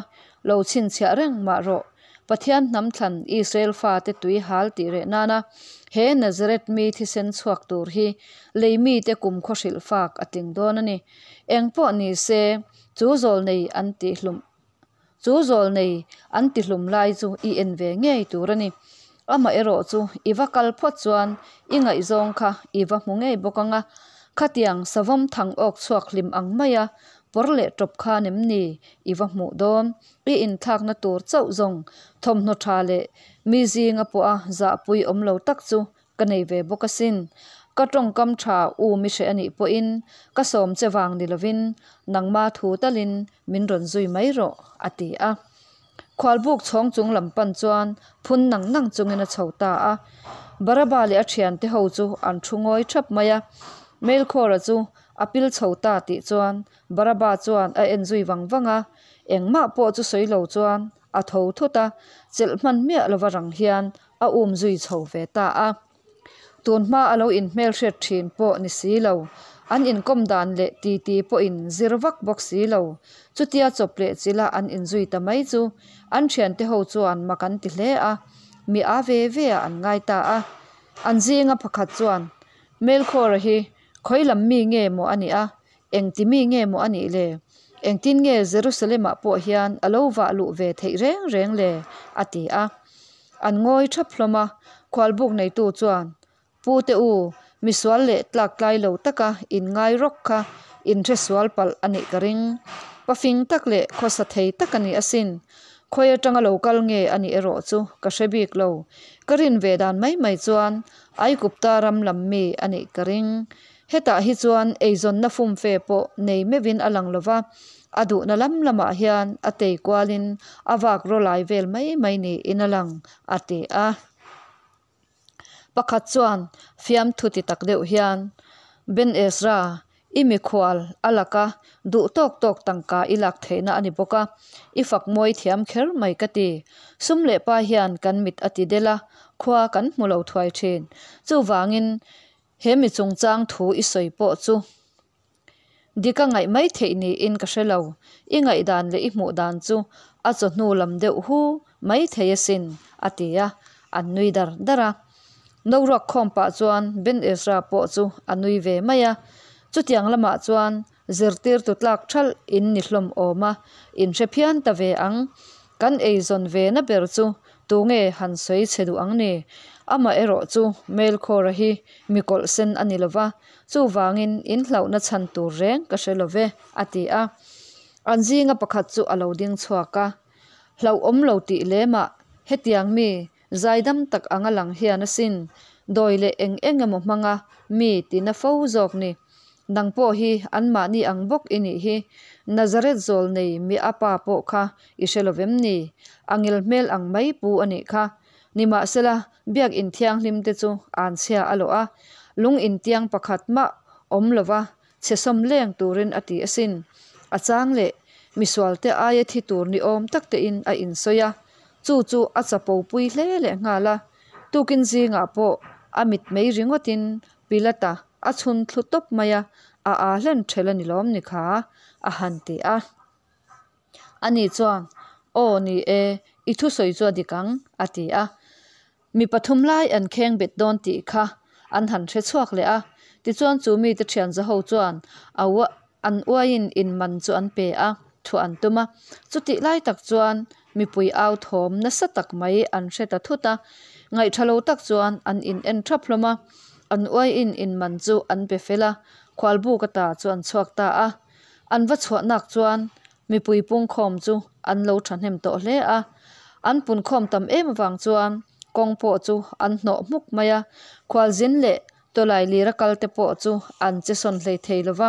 lo chhinchhiah reng mah rawh. Pathian hnam thlan Israel fate tui hal tih reh nana he Nazareth mi thisen chhuak tur hi lei mite kumkhaw hrilh fak a tling dawn a ni. Engpawh ni se, Chu zawlnei an tihhlum Chu zawlnei an tihlum lai chu i en ve ngei tur a ni. Amaherawh chu i va kal phawt chuan i ngaihzawng kha i va hmu ngei bawk ang a. Khatiang savawm thang awk chhuak hlim ang maia pawr leh tawp khan em ni i va hmuh dawn? I inthlakna tur chauh zawng thawmhnaw tha leh mi zinga pawha zahpui awm lo tak chu Ka nei ve bawk asin. Ka tawngkam tha u mi hreh anih pawhin ka sawm che vang ni lovin nangma thu talin min rawn zui mai rawh, a ti a. Khualbuk chhawng chung lam pan chuan phun nang nang chungin a chho ta a. Baraba leh a thiante ho chu an thu ngawi thap mai a. Melkhawra chu a pil chho ta tih chuan Baraba chuan a en zui vang vang a. Engmah pawh chu sawi lo chuan a tho thut a, chelh hman miah lova rang hian a um zui chho ve ta a. Tun hma a lo inhmelhriat thin pawh ni si lo, an inkawm dan leh titi pawhin zir vak bawk si lo. Chutia chawp leh chila an inzui ta mai chu an thiante ho chuan mak an ti hle a, mi a ve ve ah an ngai ta a. An zinga pakhat chuan, Melkhawra hi khawi lam mi nge maw a nih a? Engti mi nge maw a nih le? Engtin nge Jerusalem-ah pawh hian a lo vah luh ve theih reng reng le? a ti a. An ngawi thap hlawm a, khualbuk neitu chuan, Pu te u, misual leh tlak tlai lo taka in ngai rawk kha in hre sual palh a nih ka ring. Pafing tak leh khawsa thei tak a ni asin. Khawi atanga lo kal nge a nih erawh chu ka hre bik lo. Ka rin ve dan mai mai chuan Aigupta ram lam mi a nih ka ring. Hetah hi chuan eizawnna fumfe pawh nei meuhin a lang lova, a duhna lam lamah hian a tei kualin a vak rawlai vel mai mai niin a lang, a ti a. Pakhat chuan fiamthu ti tak deuh hian, Ben Ezra, i mikhual a laka duh tawk tawk tangka i lak theihna a ni bawk a, i fak mawi thiam kher mai ka ti. Sum leh pa hian kan mit a ti del a, khua kan hmu lo thuai thin. Chuvangin he mi chungchang thu i sawi pawh chu dik a ngaih mai theih niin ka hre lo. I ngaihdan leh i hmuh dan chu a chawhnu lam deuh hu mai thei asin, a ti a, an nui dar dar a. No ruak khawm pah chuan Ben Ezra pawh chu a nui ve mai a. Chutiang lamah chuan zirtirtu tlak thalh in ni hlawm awm a, in hre phian ta ve ang. Kan eizawn ve na ber chu tunge han sawi chhe duh ang ni? Amaherawh chu Melkhawra hi mi kawlh sen a ni lova, chuvangin in hlauhna chhan tur reng ka hre lo ve, a ti a. An zinga pakhat chu a lo ding chhuak a, Hlauhawm lo tih lemah hetiang mi zaidam tak anga lang hian asin, dawi leh eng eng emaw hmanga mi tina fo zawk ni. Nang pawh hi anmahni ang bawk i nih hi. Nazareth zawl nei mi a pa pawh kha i hre lovem ni? A ngil hmel ang mai pu a nih kha. Nimahsela, biak inthianghlim te chu anchhia a lawh a, lung intiang pakhat mah awm lova chhe sawm leng turin a ti asin. A chang leh misualte aia thi tur ni awm tak tein a insawi a, chu chu a chapo pui hle leh nghal a. Tukin zingah pawh a mitmei ringawtin Pilata a chhun thlu tawp mai a, a aa hlen ṭhel a ni lawm ni kha? a han ti a. Ani chuan, Aw ni e, i thusawi chu a dik ang, a ti a. Mi pathum lai an kheng bet dawn tih kha an han hre chhuak leh a. Tichuan chu mite thian zaho chuan a an uaiin inman chu an pe a, thuah an tum a. Chutih lai tak chuan mipui au thawm nasa tak mai an hre ta thut a. Ngaihṭha lo tak chuan an in en ṭhap hlawm a. An uaiin inman chu an pe fel a, khualbuk ata chu an chhuak ta a. An va chhuah nak chuan mipui pungkhawm chu an lo thahnem tawh hle a, an punkhawm tam em avang chuan kawng pawh chu an hnawh hmuk mai a, khualzin leh tawlai lira kal te pawh chu an che sawn hlei thei lo va.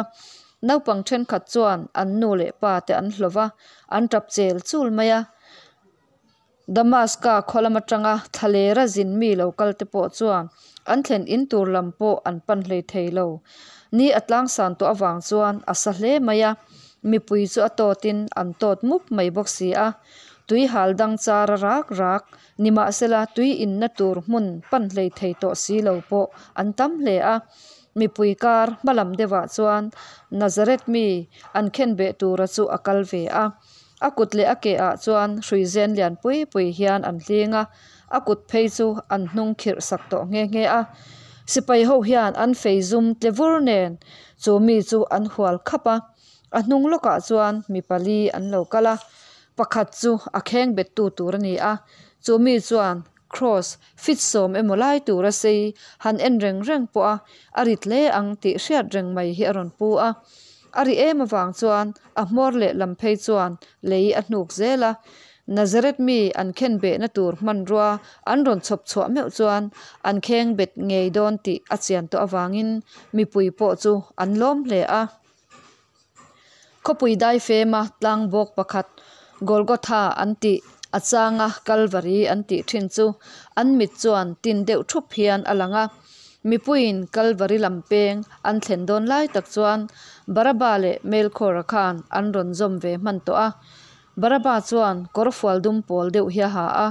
Naupang thenkhat chuan an nu leh pa te an hlawh va, an tap chel chul mai a. Damaska khaw lam atanga thlalera zin mi lo kal te pawh chuan an thlen in tur lam pawh an pan hlei thei lo. Ni a tlangsan tawh avang chuan a sa hle mai a, mipui chu a tawtin an tawt mup mai bawk si a. Tui hal dang char a rak rak, nimahsela tui inna tur hmun pan hlei thei tawh si lo pawh an tam hle a. Mipui kar hma lam deuhah chuan Nazareth mi an khenbeh tura chu a kal ve a. A kut leh a ke ah chuan hrui zen lian pui pui hian an hling a, a kut phei chu an hnung khirh sak tawh nghe nghe a. Sipai ho hian an fei zum tle vur nen chu mi chu an hual khap a, a hnung lawkah chuan mi pali an lo kal a, pakhat chu a kheng bet tu tur a ni a, chu mi chuan kraws fit sawm emaw lai tura sei han en reng reng pawh a, a rit hle ang tih hriat reng mai hi a rawn pu a. A ri em avang chuan a hmawr leh lam phei chuan lei a hnuk zel a. Nazareth mi an khen behna tur hmanrua an rawn chhawp chhuah meuh chuan an kheng bet ngei dawn tih a chian tawh avangin mipui pawh chu an lawm hle a. Khawpui daifema tlang bawk pakhat Golgotha an tih a changa Kalvari an tih thin chu an mit chuan tin deuh thup hian a lang a. Mipuiin Kalvari lam peng an thlen dawn lai tak chuan Baraba leh Melkhawra khan an rawn zawm ve hman tawh a. Baraba chuan kawr fual dum pawl deuh hi a ha a,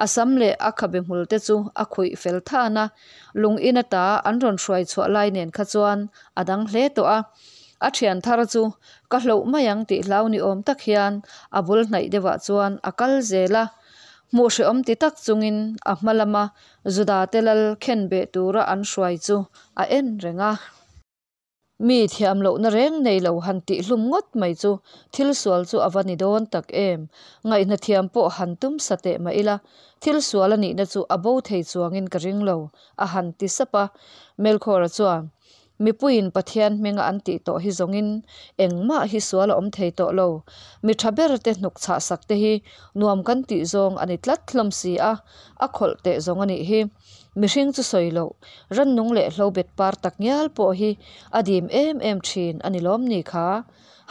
a sam leh a khabe hmul te chu a khuih fel than a, lung in ata an rawn hruai chhuah lai nen kha chuan a dang hle tawh a. A thian thar chu ka hloh mai ang tih hlau ni awm tak hian a bul hnaih deuhah chuan a kal zel a. Hmuh hrehawm ti tak chungin a hma lama Juda te lal khen beh tura an hruai chu a en reng a. Mi thiam lohna reng nei lo han tih hlum ngawt mai chu thil sual chu a va ni dawn tak em? Ngaihna thiam pawh han tum sa teh mah ila, thil sual a nihna chu a bo thei chuangin ka ring lo, a han ti sap a. Melkhawra chuan. Mipuiin Pathian hminga an tih tawh hi zawngin engmah hi sual a awm thei tawh lo. Mi tha ber te hnuk chhah sak te hi nuam kan tih zawng a ni tlat hlawm si a, a khawlh teh zawng a nih hi. Mihring chu sawi loh, rannung leh hlobet par tak ngial pawh hi a dim em em thin a ni lawm ni kha?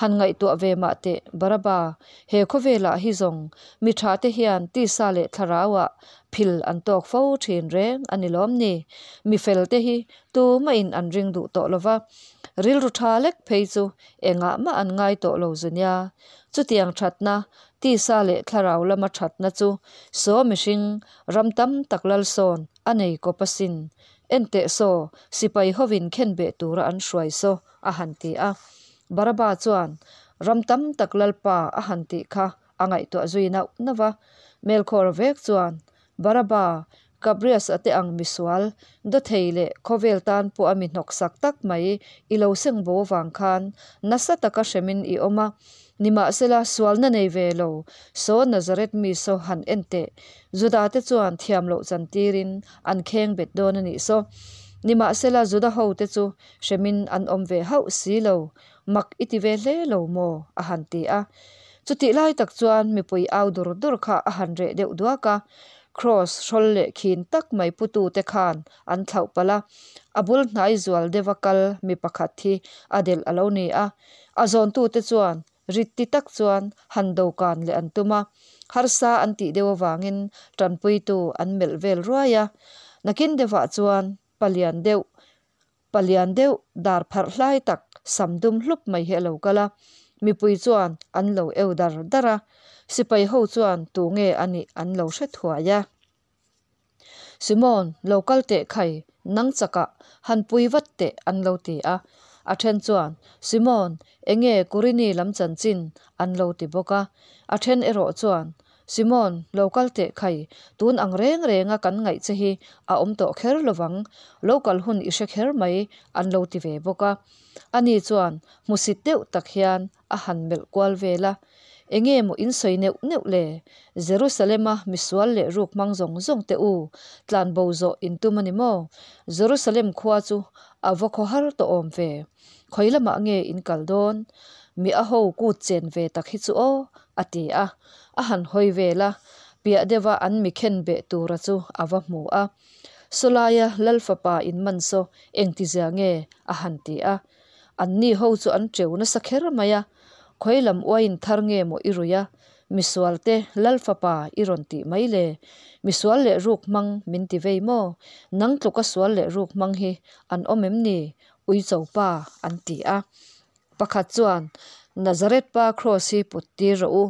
Han ngaihtuah ve mah teh Baraba, he khawvelah hi zawng mi tha te hian tisa leh thlarauah phil an tawk fo thin reng a ni lawm ni? Mi fel te hi tumahin an ring duh tawh lo va, rilru tha lek phei chu engah mah an ngai tawh lo zu nia. Chutiang thatna, tisa leh thlarau lama thatna chu saw mihring ram tam tak lalsawn a nei kawp asin. Enteh saw, sipai hovin khenbeh tura an hruai saw a han ti a. Baraba chuan, Ram tam tak lalpa a han tih kha a ngaihtuah zui nauh nauh va. Melkhawra vek chuan, Baraba, Gabrias-a te ang misual, dawthei leh khawvel tan pawh a mi hnawksak tak mai i lo seng bo avang khan nasa taka hremin i awm a. Nimahsela, sualna nei ve lo, saw Nazareth mi saw han en teh. Juda te chuan thiam loh chantirin an kheng bet dawn a nih saw. Nimahsela, Juda ho te chu hremin an awm ve hauh si lo, mak i ti ve hle lo maw? a han ti a. Chutih lai tak chuan mipui au dur dur kha a han reh deuh duak a, Kraws hrawl leh khin tak mai putute khan an thlauh palh a, a bul hnai zual deuha kal mi pakhat hi a delh a lo ni a. A zawntute chuan rit ti tak chuan han dokan leh an tum a, harsa an tih deuh avangin tanpuitu an melh vel ruai a. Nakin deuhah chuan palian deuh Palian deuh dar pharh hlai tak sam dum hlup mai hi a lo kal a, mipui chuan an lo eu dar dar a, sipai ho chuan tu nge a nih an lo hre thuai a. Simon, lo kal teh khai, nang chakah han pui vat teh an lo ti a. A then chuan, Simon, enge Kurini lam chanchin an lo ti bawk a. A then erawh chuan, Simon, lo kal teh khai, tun ang reng renga kan ngaih che hi a awm tawh kher lovang, lo kal hun i hre kher mai, an lo ti ve bawk a. Ani chuan hmusit deuh tak hian a han melh kual vel a, Enge maw in sawi neuh neuh le? Jerusalema misual leh ruk hmang zawng zawng te u, tlan bo zawh in tum a ni maw? Jerusalem khua chu a va khaw har tawh awm ve. Khawi lamah nge in kal dawn? Mi a ho kut chen ve tak hi chu aw, a ti a. A han hawi vel a, piah deuha an mi khen beh tura chu a va hmu a. Sawlaia Lal fapa in man saw engtizia nge? a han ti a. Anni ho chu an teu nasa kher mai a, Khawi lam uaiin thar nge maw i rui a? Misual te Lal fapa i rawn tih mai le? Misual leh ruk hmang min ti vei maw? Nang tluka sual leh ruk hmang hi an awm em ni? Uicho pa an ti a. Pakhat chuan, Nazareth pa kraws hi put tir rawh u,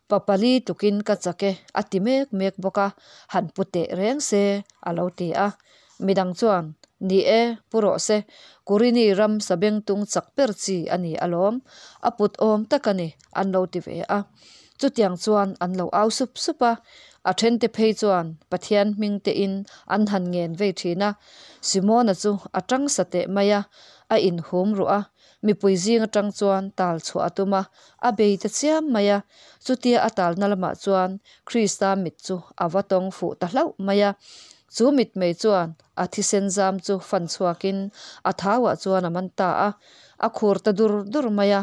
pa pali tukin ka chak e a ti mek mek bawk a, han pu teh reng se a lo ti a. Midang chuan, Ni e, pu rawh se, Kurini ram sabengtung chak ber chi a ni alawm, a put awm tak a ni an lo ti ve a. Chutiang chuan an lo au sup sup a, a thente phei chuan Pathian hming tein an han ngen vei thin a. Simona chu a tang sa teh mai a, a inhum ruh a, mipui zing atang chuan tal chhuah a tum a, a bei ta chiam mai a. Chutia a talna lamah chuan Krista mit chu a va tawng fuh ta hlauh mai a. Chu mitmei chuan a thisen zam chu fan chhuakin a thauah chuan a man ta a, a khur ta dur dur mai a.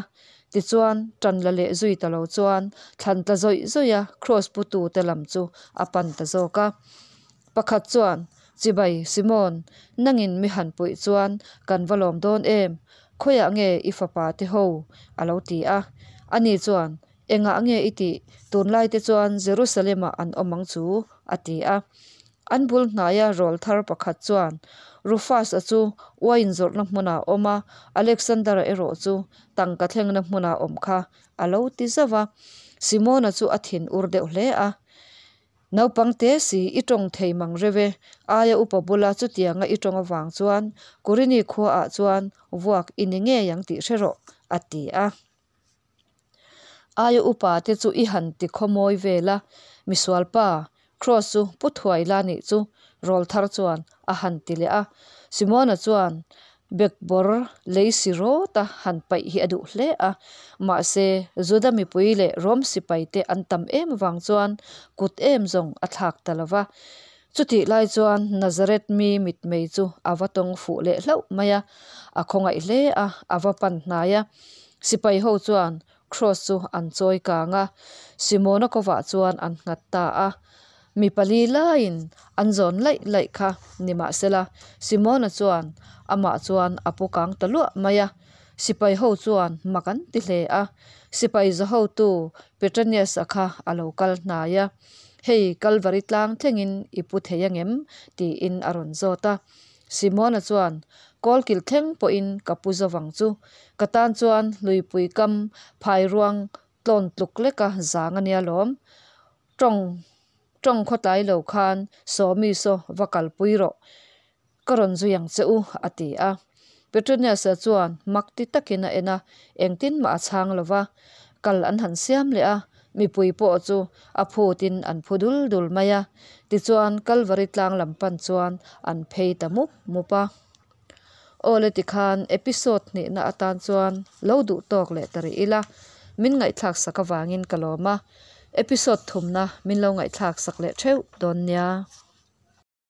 Tichuan, tan la leh zui ta lo chuan thlan tla zawih zawih a kraws putute lam chu a pan ta zawk a. Pakhat chuan, Chibai, Simon, nangin mi han puih chuan kan va lawm dawn em? Khawiah nge i fapa te ho? a lo ti a. Ani chuan, Engah nge i tih? Tunlai te chuan Jerusalem-ah an awm ang chu, a ti a. An bul hnaia rawl thar pakhat chuan Rufus-a chu uaiin zawrhna hmunah a awm a, Alexander-a erawh chu tangka thlengna hmunah a awm kha a lo ti zauh a. Simona chu a thin ur deuh hle a. Naupang te si i tawng thei mang reuh e, aia upa bula chutianga i tawng avang chuan Kurini khuaah chuan vuak i ni ngei ang tih hre rawh, a ti a. Aia upa te chu i han ti khawmawi vel a, misual pa, Kraws chu pu thuai la nih chu rawl thar chuan a han ti leh a. Simona chuan bekbawr lei si rawt a han paih hi a duh hle a, mahse Juda mipui leh Rom sipai te an tam em avang chuan kut em zawng a thlak ta lo va. Chutih lai chuan Nazareth mi mitmei chu a va tawng fuh leh hlauh mai a, a khawngaih hle a, a va pan hnai a. Sipai ho chuan Kraws chu an chawi kang a, Simona kovah chuan an nghat ta a. Mi pali laiin an zawn laih laih kha, nimahsela Simona chuan amah chuan a pu kang ta luah mai a. Sipai ho chuan mak an ti hle a, sipai za hotu Petranius-a kha a lo kal hnai a, Hei Kalvari tlang thlengin i pu thei angem? tiin a rawn zawt a. Simona chuan, Kawlkil thleng pawhin ka pu zo vang chu, ka tan chuan hluipui kam phairuang tlawn tluk leka zang a nia lawm. Tawng tawng khawtlai lo khan Sawmi saw va kalpui rawh, ka rawn zui ang che u, a ti a. Petronius-a chuan mak ti takin a en a, engtin mah a chhang lo va. Kal an han siam leh a, mipui pawh chu a phutin an phu dul dul mai a. Tichuan Kalvari tlang lam pan chuan an phei ta mup mup a. Awle tikhan episode hnihna atan chuan lo duh tawk leh ta rih ila, min ngaihthlak sak avangin ka lawm a, episode thumna min lo ngaihthlak sak leh theuh dawn nia.